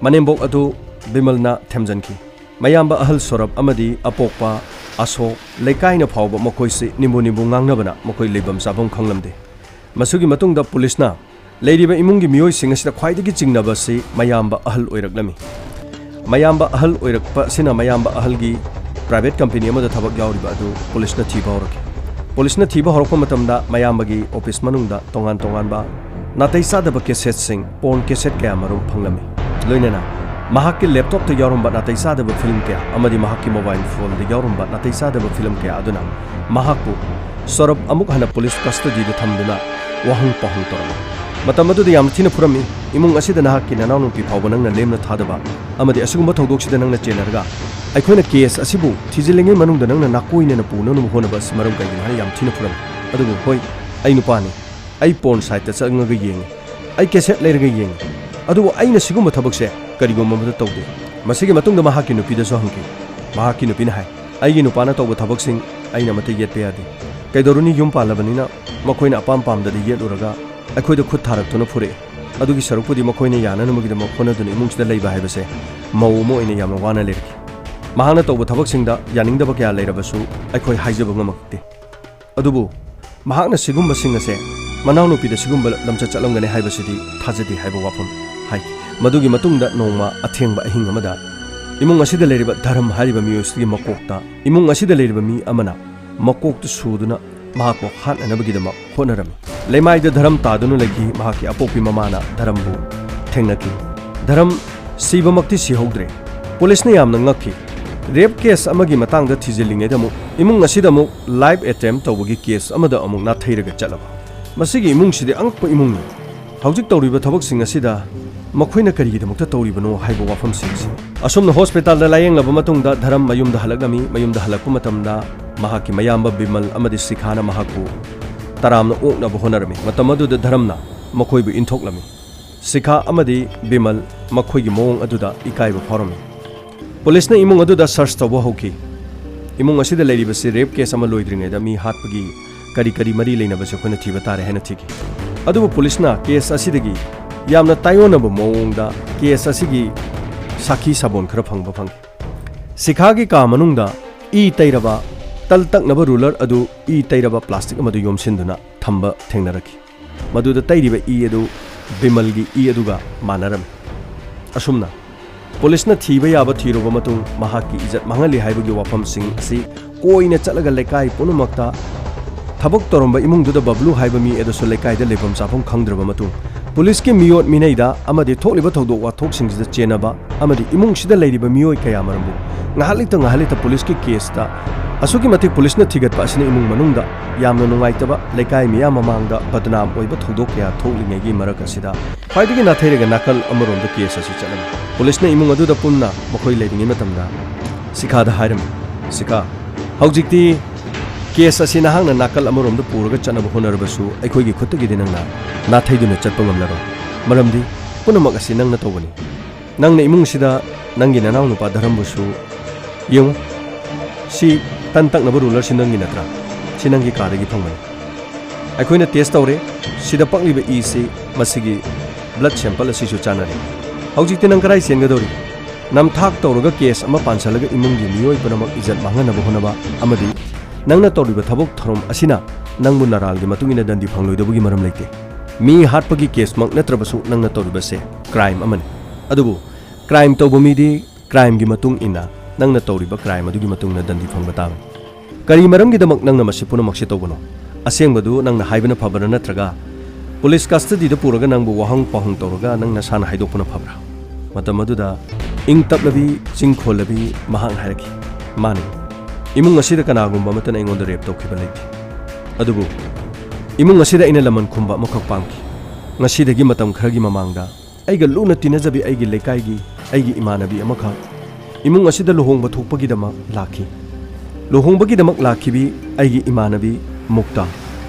ꯃꯅꯦꯝꯕꯣꯛ ꯑꯗꯨ ꯕꯤꯃꯜꯅ ꯊꯦꯝꯖꯤꯟꯈꯤ꯫ ꯃꯌꯥꯝꯕ ꯑꯍꯜ ꯁꯣꯔꯕ ꯑꯃꯗꯤ ꯑꯄꯣꯛꯄ ꯑꯁꯣꯛ ꯂꯩꯀꯥꯏꯅ ꯐꯥꯎꯕ ꯃꯈꯣꯏꯁꯤ ꯅꯤꯝꯕꯨ ꯅꯤꯝꯕꯨ ꯉꯥꯡꯅꯕꯅ ꯃꯈꯣꯏ ꯂꯩꯐꯝ ꯆꯥꯐꯝ ꯈꯪꯂꯝꯗꯦ꯫ ꯃꯁꯤꯒꯤ ꯃꯇꯨꯡꯗ ꯄꯨꯂꯤꯁꯅ ꯂꯩꯔꯤꯕ ꯏꯃꯨꯡꯒꯤ ꯃꯤꯑꯣꯏꯁꯤꯡ ꯑꯁꯤꯗ ꯈ꯭ꯋꯥꯏꯗꯒꯤ ꯆꯤꯡꯅꯕ ꯑꯁꯤ ꯃꯌꯥꯝꯕ ꯑꯍꯜ ꯑꯣꯏꯔꯛꯂꯝꯃꯤ꯫ ꯃꯌꯥꯝꯕ ꯑꯍꯜ ꯑꯣꯏꯔꯛꯄ ꯑꯁꯤꯅ ꯃꯌꯥꯝꯕ ꯑꯍꯜꯒꯤ ꯄ꯭ꯔꯥꯏꯚꯦꯠ ꯀꯝꯄꯦꯅꯤ ꯑꯃꯗ ꯊꯕꯛ ꯌꯥꯎꯔꯤꯕ ꯑꯗꯨ ꯄꯨꯂꯤꯁꯅ ꯊꯤꯕ ꯍꯧꯔꯛꯈꯤ꯫ ꯄꯨꯂꯤꯁꯅ ꯊꯤꯕ ꯍꯧꯔꯛꯄ ꯃꯇꯝꯗ ꯃꯌꯥꯝꯕꯒꯤ ꯑꯣꯐꯤꯁ ꯃꯅꯨꯡꯗ ꯇꯣꯉꯥꯟ ꯇꯣꯉꯥꯟꯕ ꯅꯥꯇꯩ ꯆꯥꯗꯕ ꯀꯦꯁꯦꯠꯁꯤꯡ, ꯄꯣꯔꯟ ꯀꯦꯁꯦꯠ ꯀꯌꯥ ꯃꯔꯨꯝ ꯐꯪꯂꯝꯃꯤ꯫ ꯂꯣꯏꯅꯅ ꯃꯍꯥꯛꯀꯤ ꯂꯦꯞꯇꯣꯞꯇ ꯌꯥꯎꯔꯝꯕ ꯅꯥꯇꯩ ꯆꯥꯗꯕ ꯐꯤꯂꯝ ꯀꯌꯥ ꯑꯃꯗꯤ ꯃꯍꯥꯛꯀꯤ ꯃꯣꯕꯥꯏꯜ ꯐꯣꯟꯗ ꯌꯥꯎꯔꯝꯕ ꯅꯥꯇꯩ ꯆꯥꯗꯕ ꯐꯤꯂꯝ ꯀꯌꯥ ꯑꯗꯨꯅ ꯃꯍꯥꯛꯄꯨ ꯁꯣꯔꯕ ꯑꯃꯨꯛ ꯍꯟꯅ ꯄꯨꯂꯤꯁ ꯀꯁꯇꯗꯤꯗ ꯊꯝꯗꯨꯅ ꯋꯥꯍꯪ ꯄꯥꯎꯍꯪ ꯇꯧꯔꯝꯃꯤ꯫ ꯃꯇꯝ ꯑꯗꯨꯗ ꯌꯥꯝꯅ ꯊꯤꯅ ꯐꯨꯔꯝꯃꯤ꯫ "ꯏꯃꯨꯡ ꯑꯁꯤꯗ ꯅꯍꯥꯛꯀꯤ ꯅꯅꯥꯎꯅꯨꯄꯤ ꯐꯥꯎꯕ ꯅꯪꯅ ꯂꯦꯝꯅ ꯊꯥꯗꯕ ꯑꯃꯗꯤ ꯑꯁꯤꯒꯨꯝꯕ ꯊꯧꯗꯣꯛꯁꯤꯗ ꯅꯪꯅ ꯆꯦꯟꯅꯔꯒ ꯑꯩꯈꯣꯏꯅ ꯀꯦꯁ ꯑꯁꯤꯕꯨ ꯊꯤꯖꯤꯜꯂꯤꯉꯩ ꯃꯅꯨꯡꯗ ꯅꯪꯅ ꯅꯥꯀꯣꯏꯅꯅ ꯄꯨꯅꯅꯕ ꯍꯣꯠꯅꯕ ꯑꯁꯤ ꯃꯔꯝ ꯀꯩꯒꯤꯅꯣ?" ꯍꯥꯏꯅ ꯌꯥꯝ ꯊꯤꯅ ꯐꯨꯔꯝꯃꯤ꯫ ꯑꯗꯨꯕꯨ ꯍꯣꯏ, ꯑꯩ ꯅꯨꯄꯥꯅꯤ, ꯑꯩ ꯄꯣꯔꯟ ꯁꯥꯏꯠꯇ ꯆꯪꯉꯒ ꯌꯦꯡꯉꯤ, ꯑꯩ ꯀꯦꯁꯦꯠ ꯂꯩꯔꯒ ꯌꯦꯡꯉꯤ, ꯑꯗꯨꯕꯨ ꯑꯩꯅ ꯁꯤꯒꯨꯝꯕ ꯊꯕꯛꯁꯦ ꯀꯔꯤꯒꯨꯝꯕ ꯑꯃꯗ ꯇꯧꯗꯦ꯫ ꯃꯁꯤꯒꯤ ꯃꯇꯨꯡꯗ ꯃꯍꯥꯛꯀꯤ ꯅꯨꯄꯤꯗꯁꯨ ꯍꯪꯈꯤ꯫ ꯃꯍꯥꯛꯀꯤ ꯅꯨꯄꯤꯅ ꯍꯥꯏ, "ꯑꯩꯒꯤ ꯅꯨꯄꯥꯅ ꯇꯧꯕ ꯊꯕꯛꯁꯤꯡ ꯑꯩꯅ ꯑꯃꯠꯇ ꯌꯦꯠꯄ ꯌꯥꯗꯦ꯫ ꯀꯩꯗꯧꯔꯨꯅꯤ, ꯌꯨꯝ ꯄꯥꯜꯂꯕꯅꯤꯅ ꯃꯈꯣꯏꯅ ꯑꯄꯥꯝ ꯄꯥꯝꯗꯗ ꯌꯦꯠꯂꯨꯔꯒ ꯑꯩꯈꯣꯏꯗ ꯈꯨꯠ ꯊꯥꯔꯛꯇꯨꯅ ꯐꯨꯔꯛꯑꯦ꯫ ꯑꯗꯨꯒꯤ ꯁꯔꯨꯛꯄꯨꯗꯤ ꯃꯈꯣꯏꯅ ꯌꯥꯅꯅꯕꯒꯤꯗꯃꯛ ꯍꯣꯠꯅꯗꯨꯅ ꯏꯃꯨꯡꯁꯤꯗ ꯂꯩꯕ ꯍꯥꯏꯕꯁꯦ ꯃꯧ ꯑꯃ ꯑꯣꯏꯅ ꯌꯥꯝꯅ ꯋꯥꯅ ꯂꯩꯔꯛꯈꯤ꯫ ꯃꯍꯥꯛꯅ ꯇꯧꯕ ꯊꯕꯛꯁꯤꯡꯗ ꯌꯥꯅꯤꯡꯗꯕ ꯀꯌꯥ ꯂꯩꯔꯕꯁꯨ ꯑꯩꯈꯣꯏ ꯍꯥꯏꯖꯕ ꯉꯝꯃꯛꯇꯦ꯫ ꯑꯗꯨꯕꯨ ꯃꯍꯥꯛꯅ ꯁꯤꯒꯨꯝꯕꯁꯤꯡ ꯑꯁꯦ ꯃꯅꯥꯎꯅꯨꯄꯤꯗ ꯁꯤꯒꯨꯝꯕ ꯂꯝꯆꯠ ꯆꯠꯂꯝꯒꯅꯤ ꯍꯥꯏꯕꯁꯤꯗꯤ ꯊꯥꯖꯗꯦ" ꯍꯥꯏꯕ ꯋꯥꯐꯝ ꯍꯥꯏꯈꯤ꯫ ꯃꯗꯨꯒꯤ ꯃꯇꯨꯡꯗ ꯅꯣꯡꯃ ꯑꯊꯦꯡꯕ ꯑꯍꯤꯡ ꯑꯃꯗ ꯏꯃꯨꯡ ꯑꯁꯤꯗ ꯂꯩꯔꯤꯕ ꯙꯔꯝ ꯍꯥꯏꯔꯤꯕ ꯃꯤꯑꯣꯏꯁꯤꯒꯤ ꯃꯀꯣꯛꯇ, ꯏꯃꯨꯡ ꯑꯁꯤꯗ ꯂꯩꯔꯤꯕ ꯃꯤ ꯑꯃꯅ ꯃꯀꯣꯛꯇ ꯁꯨꯗꯨꯅ ꯃꯍꯥꯛꯄꯨ ꯍꯥꯠꯅꯅꯕꯒꯤꯗꯃꯛ ꯍꯣꯠꯅꯔꯝꯃꯤ꯫ ꯂꯩꯃꯥꯏꯗ ꯙꯔꯝ ꯇꯥꯗꯨꯅ ꯂꯩꯈꯤ꯫ ꯃꯍꯥꯛꯀꯤ ꯑꯄꯣꯛꯄꯤ ꯃꯃꯥꯅ ꯙꯔꯝꯕꯨ ꯊꯦꯡꯅꯈꯤ꯫ ꯙꯔꯝ ꯁꯤꯕꯃꯛꯇꯤ ꯁꯤꯍꯧꯗ꯭ꯔꯦ꯫ ꯄꯨꯂꯤꯁꯅ ꯌꯥꯝꯅ ꯉꯛꯈꯤ꯫ ꯔꯦꯞ ꯀꯦꯁ ꯑꯃꯒꯤ ꯃꯇꯥꯡꯗ ꯊꯤꯖꯤꯜꯂꯤꯉꯩꯗ ꯑꯃꯨꯛ ꯏꯃꯨꯡ ꯑꯁꯤꯗ ꯑꯃꯨꯛ ꯂꯥꯏꯞ ꯑꯦꯇꯦꯝ ꯇꯧꯕꯒꯤ ꯀꯦꯁ ꯑꯃꯗ ꯑꯃꯨꯛ ꯅꯥꯊꯩꯔꯒ ꯆꯠꯂꯕ꯫ ꯃꯁꯤꯒꯤ ꯏꯃꯨꯡꯁꯤꯗꯤ ꯑꯉꯛꯄ ꯏꯃꯨꯡꯅꯤ꯫ ꯍꯧꯖꯤꯛ ꯇꯧꯔꯤꯕ ꯊꯕꯛꯁꯤꯡ ꯑꯁꯤꯗ ꯃꯈꯣꯏꯅ ꯀꯔꯤꯒꯤꯗꯃꯛꯇ ꯇꯧꯔꯤꯕꯅꯣ ꯍꯥꯏꯕ ꯋꯥꯐꯝꯁꯤꯡꯁꯤ꯫ ꯑꯁꯨꯝꯅ ꯍꯣꯁꯄꯤꯇꯥꯜꯗ ꯂꯥꯌꯦꯡꯂꯕ ꯃꯇꯨꯡꯗ ꯙꯔꯝ ꯃꯌꯨꯝꯗ ꯍꯜꯂꯛꯂꯝꯃꯤ꯫ ꯃꯌꯨꯝꯗ ꯍꯜꯂꯛꯄ ꯃꯇꯝꯗ ꯃꯍꯥꯛꯀꯤ ꯃꯌꯥꯝꯕ ꯕꯤꯃꯜ ꯑꯃꯗꯤ ꯁꯤꯈꯥꯅ ꯃꯍꯥꯛꯄꯨ ꯇꯔꯥꯝꯅ ꯑꯣꯛꯅꯕ ꯍꯣꯠꯅꯔꯝꯃꯤ꯫ ꯃꯇꯝ ꯑꯗꯨꯗ ꯙꯔꯝꯅ ꯃꯈꯣꯏꯕꯨ ꯏꯟꯊꯣꯛꯂꯝꯃꯤ꯫ ꯁꯤꯈꯥ ꯑꯃꯗꯤ ꯕꯤꯃꯜ ꯃꯈꯣꯏꯒꯤ ꯃꯑꯣꯡ ꯑꯗꯨꯗ ꯏꯀꯥꯏꯕ ꯐꯥꯎꯔꯝꯃꯤ꯫ ꯄꯨꯂꯤꯁꯅ ꯏꯃꯨꯡ ꯑꯗꯨꯗ ꯁꯔꯆ ꯇꯧꯕ ꯍꯧꯈꯤ꯫ ꯏꯃꯨꯡ ꯑꯁꯤꯗ ꯂꯩꯔꯤꯕꯁꯤ ꯔꯦꯞ ꯀꯦꯁ ꯑꯃ ꯂꯣꯏꯗ꯭ꯔꯤꯉꯩꯗ ꯃꯤ ꯍꯥꯠꯄꯒꯤ ꯀꯔꯤ ꯀꯔꯤ ꯃꯔꯤ ꯂꯩꯅꯕꯁꯦ ꯑꯩꯈꯣꯏꯅ ꯊꯤꯕ ꯇꯥꯔꯦ ꯍꯥꯏꯅ ꯊꯤꯈꯤ꯫ ꯑꯗꯨꯕꯨ ꯄꯨꯂꯤꯁꯅ ꯀꯦꯁ ꯑꯁꯤꯗꯒꯤ ꯌꯥꯝꯅ ꯇꯥꯏꯑꯣꯟꯅꯕ ꯃꯑꯣꯡꯗ ꯀꯦꯁ ꯑꯁꯤꯒꯤ ꯁꯥꯈꯤ ꯁꯥꯕꯣꯟ ꯈꯔ ꯐꯪꯕ ꯐꯪꯈꯤ꯫ ꯁꯤꯈꯥꯒꯤ ꯀꯥ ꯃꯅꯨꯡꯗ ꯏ ꯇꯩꯔꯕ ꯇꯜ ꯇꯛꯅꯕ ꯔꯨꯂꯔ ꯑꯗꯨ ꯏ ꯇꯩꯔꯕ ꯄ꯭ꯂꯥꯁꯇꯤꯛ ꯑꯃꯗ ꯌꯣꯝꯁꯤꯟꯗꯨꯅ ꯊꯝꯕ ꯊꯦꯡꯅꯔꯛꯈꯤ꯫ ꯃꯗꯨꯗ ꯇꯩꯔꯤꯕ ꯏ ꯑꯗꯨ ꯕꯤꯃꯜꯒꯤ ꯏ ꯑꯗꯨꯒ ꯃꯥꯟꯅꯔꯝꯃꯤ꯫ ꯑꯁꯨꯝꯅ ꯄꯨꯂꯤꯁꯅ ꯊꯤꯕ ꯌꯥꯕ ꯊꯤꯔꯨꯕ ꯃꯇꯨꯡ ꯃꯍꯥꯛꯀꯤ ꯏꯖꯠ ꯃꯥꯡꯍꯜꯂꯤ ꯍꯥꯏꯕꯒꯤ ꯋꯥꯐꯝꯁꯤꯡ ꯑꯁꯤ ꯀꯣꯏꯅ ꯆꯠꯂꯒ ꯂꯩꯀꯥꯏ ꯄꯨꯝꯅꯃꯛꯇ ꯊꯕꯛ ꯇꯧꯔꯝꯕ ꯏꯃꯨꯡꯗꯨꯗ ꯕꯕ꯭ꯂꯨ ꯍꯥꯏꯕ ꯃꯤ ꯑꯗꯨꯁꯨ ꯂꯩꯀꯥꯏꯗ ꯂꯩꯐꯝ ꯆꯥꯐꯝ ꯈꯪꯗ꯭ꯔꯕ ꯃꯇꯨꯡ ꯄꯨꯂꯤꯁꯀꯤ ꯃꯤꯑꯣꯠ ꯃꯤꯅꯩꯗ ꯑꯃꯗꯤ ꯊꯣꯛꯂꯤꯕ ꯊꯧꯗꯣꯛ ꯋꯥꯊꯣꯛꯁꯤꯡꯁꯤꯗ ꯆꯦꯟꯅꯕ ꯑꯃꯗꯤ ꯏꯃꯨꯡꯁꯤꯗ ꯂꯩꯔꯤꯕ ꯃꯤꯑꯣꯏ ꯀꯌꯥ ꯃꯔꯨꯝꯕꯨ ꯉꯥꯏꯍꯥꯛ ꯂꯩꯇ ꯉꯥꯏꯍꯥꯛ ꯂꯩꯇ ꯄꯨꯂꯤꯁꯀꯤ ꯀꯦꯁꯇ ꯑꯁꯨꯛꯀꯤ ꯃꯇꯤꯛ ꯄꯨꯂꯤꯁꯅ ꯊꯤꯒꯠꯄ ꯑꯁꯤꯅ ꯏꯃꯨꯡ ꯃꯅꯨꯡꯗ ꯌꯥꯝꯅ ꯅꯨꯡꯉꯥꯏꯇꯕ, ꯂꯩꯀꯥꯏ ꯃꯤꯌꯥꯝ ꯃꯃꯥꯡꯗ ꯕꯗꯅꯥꯝ ꯑꯣꯏꯕ ꯊꯧꯗꯣꯛ ꯀꯌꯥ ꯊꯣꯛꯂꯤꯉꯩꯒꯤ ꯃꯔꯛ ꯑꯁꯤꯗ ꯈ꯭ꯋꯥꯏꯗꯒꯤ ꯅꯥꯊꯩꯔꯒ ꯅꯥꯀꯜ ꯑꯃꯔꯣꯝꯗ ꯀꯦꯁ ꯑꯁꯤ ꯆꯠꯂꯝꯃꯤ꯫ ꯄꯨꯂꯤꯁꯅ ꯏꯃꯨꯡ ꯑꯗꯨꯗ ꯄꯨꯟꯅ ꯃꯈꯣꯏ ꯂꯩꯔꯤꯉꯩ ꯃꯇꯝꯗ ꯁꯤꯈꯥꯗ ꯍꯥꯏꯔꯝꯃꯤ, "ꯁꯤꯈꯥ, ꯍꯧꯖꯤꯛꯇꯤ ꯀꯦꯁ ꯑꯁꯤ ꯅꯍꯥꯛꯅ ꯅꯥꯀꯜ ꯑꯃꯔꯣꯝꯗ ꯄꯨꯔꯒ ꯆꯠꯅꯕ ꯍꯣꯠꯅꯔꯕꯁꯨ ꯑꯩꯈꯣꯏꯒꯤ ꯈꯨꯠꯇꯒꯤꯗꯤ ꯅꯪꯅ ꯅꯥꯊꯩꯗꯨꯅ ꯆꯠꯄ ꯉꯝꯂꯔꯣꯏ꯫ ꯃꯔꯝꯗꯤ ꯄꯨꯝꯅꯃꯛ ꯑꯁꯤ ꯅꯪꯅ ꯇꯧꯕꯅꯤ꯫ ꯅꯪꯅ ꯏꯃꯨꯡꯁꯤꯗ ꯅꯪꯒꯤ ꯅꯅꯥꯎꯅꯨꯄꯥ ꯙꯔꯝꯕꯨꯁꯨ ꯌꯦꯡꯉꯨ꯫ ꯁꯤ ꯇꯟ ꯇꯛꯅꯕ ꯔꯨꯂꯔꯁꯤ ꯅꯪꯒꯤ ꯅꯠꯇ꯭ꯔꯥ? ꯁꯤ ꯅꯪꯒꯤ ꯀꯥꯗꯒꯤ ꯐꯪꯕꯅꯤ꯫ ꯑꯩꯈꯣꯏꯅ ꯇꯦꯁ ꯇꯧꯔꯦ꯫ ꯁꯤꯗ ꯄꯛꯂꯤꯕ ꯏꯁꯤ ꯃꯁꯤꯒꯤ ꯕ꯭ꯂꯗ ꯁꯦꯝꯄꯜ ꯑꯁꯤꯁꯨ ꯆꯥꯟꯅꯔꯦ꯫ ꯍꯧꯖꯤꯛꯇꯤ ꯅꯪ ꯀꯗꯥꯏ ꯆꯦꯟꯒꯗꯧꯔꯤ? ꯅꯝꯊꯥꯛ ꯇꯧꯔꯒ ꯀꯦꯁ ꯑꯃ ꯄꯥꯟꯁꯤꯜꯂꯒ ꯏꯃꯨꯡꯒꯤ ꯃꯤꯑꯣꯏ ꯄꯨꯝꯅꯃꯛ ꯏꯖꯠ ꯃꯥꯡꯍꯟꯅꯕ ꯍꯣꯠꯅꯕ ꯑꯃꯗꯤ ꯅꯪꯅ ꯇꯧꯔꯤꯕ ꯊꯕꯛ ꯊꯧꯔꯝ ꯑꯁꯤꯅ ꯅꯪꯕꯨ ꯅꯔꯥꯜꯒꯤ ꯃꯇꯨꯡ ꯏꯟꯅ ꯗꯟꯗꯤ ꯐꯪꯂꯣꯏꯗꯕꯒꯤ ꯃꯔꯝ ꯂꯩꯇꯦ꯫ ꯃꯤ ꯍꯥꯠꯄꯒꯤ ꯀꯦꯁꯃꯛ ꯅꯠꯇ꯭ꯔꯕꯁꯨ ꯅꯪꯅ ꯇꯧꯔꯤꯕꯁꯦ ꯀ꯭ꯔꯥꯏꯝ ꯑꯃꯅꯤ꯫ ꯑꯗꯨꯕꯨ ꯀ꯭ꯔꯥꯏꯝ ꯇꯧꯕ ꯃꯤꯗꯤ ꯀ꯭ꯔꯥꯏꯝꯒꯤ ꯃꯇꯨꯡ ꯏꯟꯅ ꯅꯪꯅ ꯇꯧꯔꯤꯕ ꯀ꯭ꯔꯥꯏꯝ ꯑꯗꯨꯒꯤ ꯃꯇꯨꯡ ꯏꯟꯅ ꯗꯟꯗꯤ ꯐꯪꯕ ꯇꯥꯕꯅꯤ꯫ ꯀꯔꯤ ꯃꯔꯝꯒꯤꯗꯃꯛ ꯅꯪꯅ ꯃꯁꯤ ꯄꯨꯝꯅꯃꯛꯁꯤ ꯇꯧꯕꯅꯣ? ꯑꯁꯦꯡꯕꯗꯨ ꯅꯪꯅ ꯍꯥꯏꯕꯅ ꯐꯕ꯭ꯔꯥ, ꯅꯠꯇ꯭ꯔꯒ ꯄꯨꯂꯤꯁ ꯀꯁꯇꯗꯤꯗ ꯄꯨꯔꯒ ꯅꯪꯕꯨ ꯋꯥꯍꯪ ꯄꯥꯎꯍꯪ ꯇꯧꯔꯒ ꯅꯪ ꯅꯁꯥꯅ ꯍꯥꯏꯗꯣꯛꯄꯅ ꯐꯕ꯭ꯔꯥ? ꯃꯇꯝ ꯑꯗꯨꯗ ꯏꯪ ꯇꯞꯂꯕꯤ, ꯆꯤꯡ ꯈꯣꯜꯂꯕꯤ ꯃꯍꯥꯛꯅ ꯍꯥꯏꯔꯛꯈꯤ, "ꯃꯥꯅꯤ, ꯏꯃꯨꯡ ꯑꯁꯤꯗ ꯀꯅꯥꯒꯨꯝꯕ ꯑꯃꯠꯇꯅ ꯑꯩꯉꯣꯟꯗ ꯔꯦꯞ ꯇꯧꯈꯤꯕ ꯂꯩꯇꯦ꯫ ꯑꯗꯨꯕꯨ ꯏꯃꯨꯡ ꯑꯁꯤꯗ ꯑꯩꯅ ꯂꯃꯟ ꯈꯨꯝꯕ ꯑꯃꯈꯛ ꯄꯥꯝꯈꯤ꯫ ꯉꯁꯤꯗꯒꯤ ꯃꯇꯝ ꯈꯔꯒꯤ ꯃꯃꯥꯡꯗ ꯑꯩꯒ ꯂꯨꯅ ꯇꯤꯟꯅꯖꯕꯤ ꯑꯩꯒꯤ ꯂꯩꯀꯥꯏꯒꯤ ꯑꯩꯒꯤ ꯏꯃꯥꯟꯅꯕꯤ ꯑꯃꯈꯛ ꯏꯃꯨꯡ ꯑꯁꯤꯗ ꯂꯨꯍꯣꯡꯕ ꯊꯣꯛꯄꯒꯤꯗꯃꯛ ꯂꯥꯛꯈꯤ꯫ ꯂꯨꯍꯣꯡꯕꯒꯤꯗꯃꯛ ꯂꯥꯛꯈꯤꯕꯤ ꯑꯩꯒꯤ ꯏꯃꯥꯟꯅꯕꯤ ꯃꯨꯛꯇꯥ꯫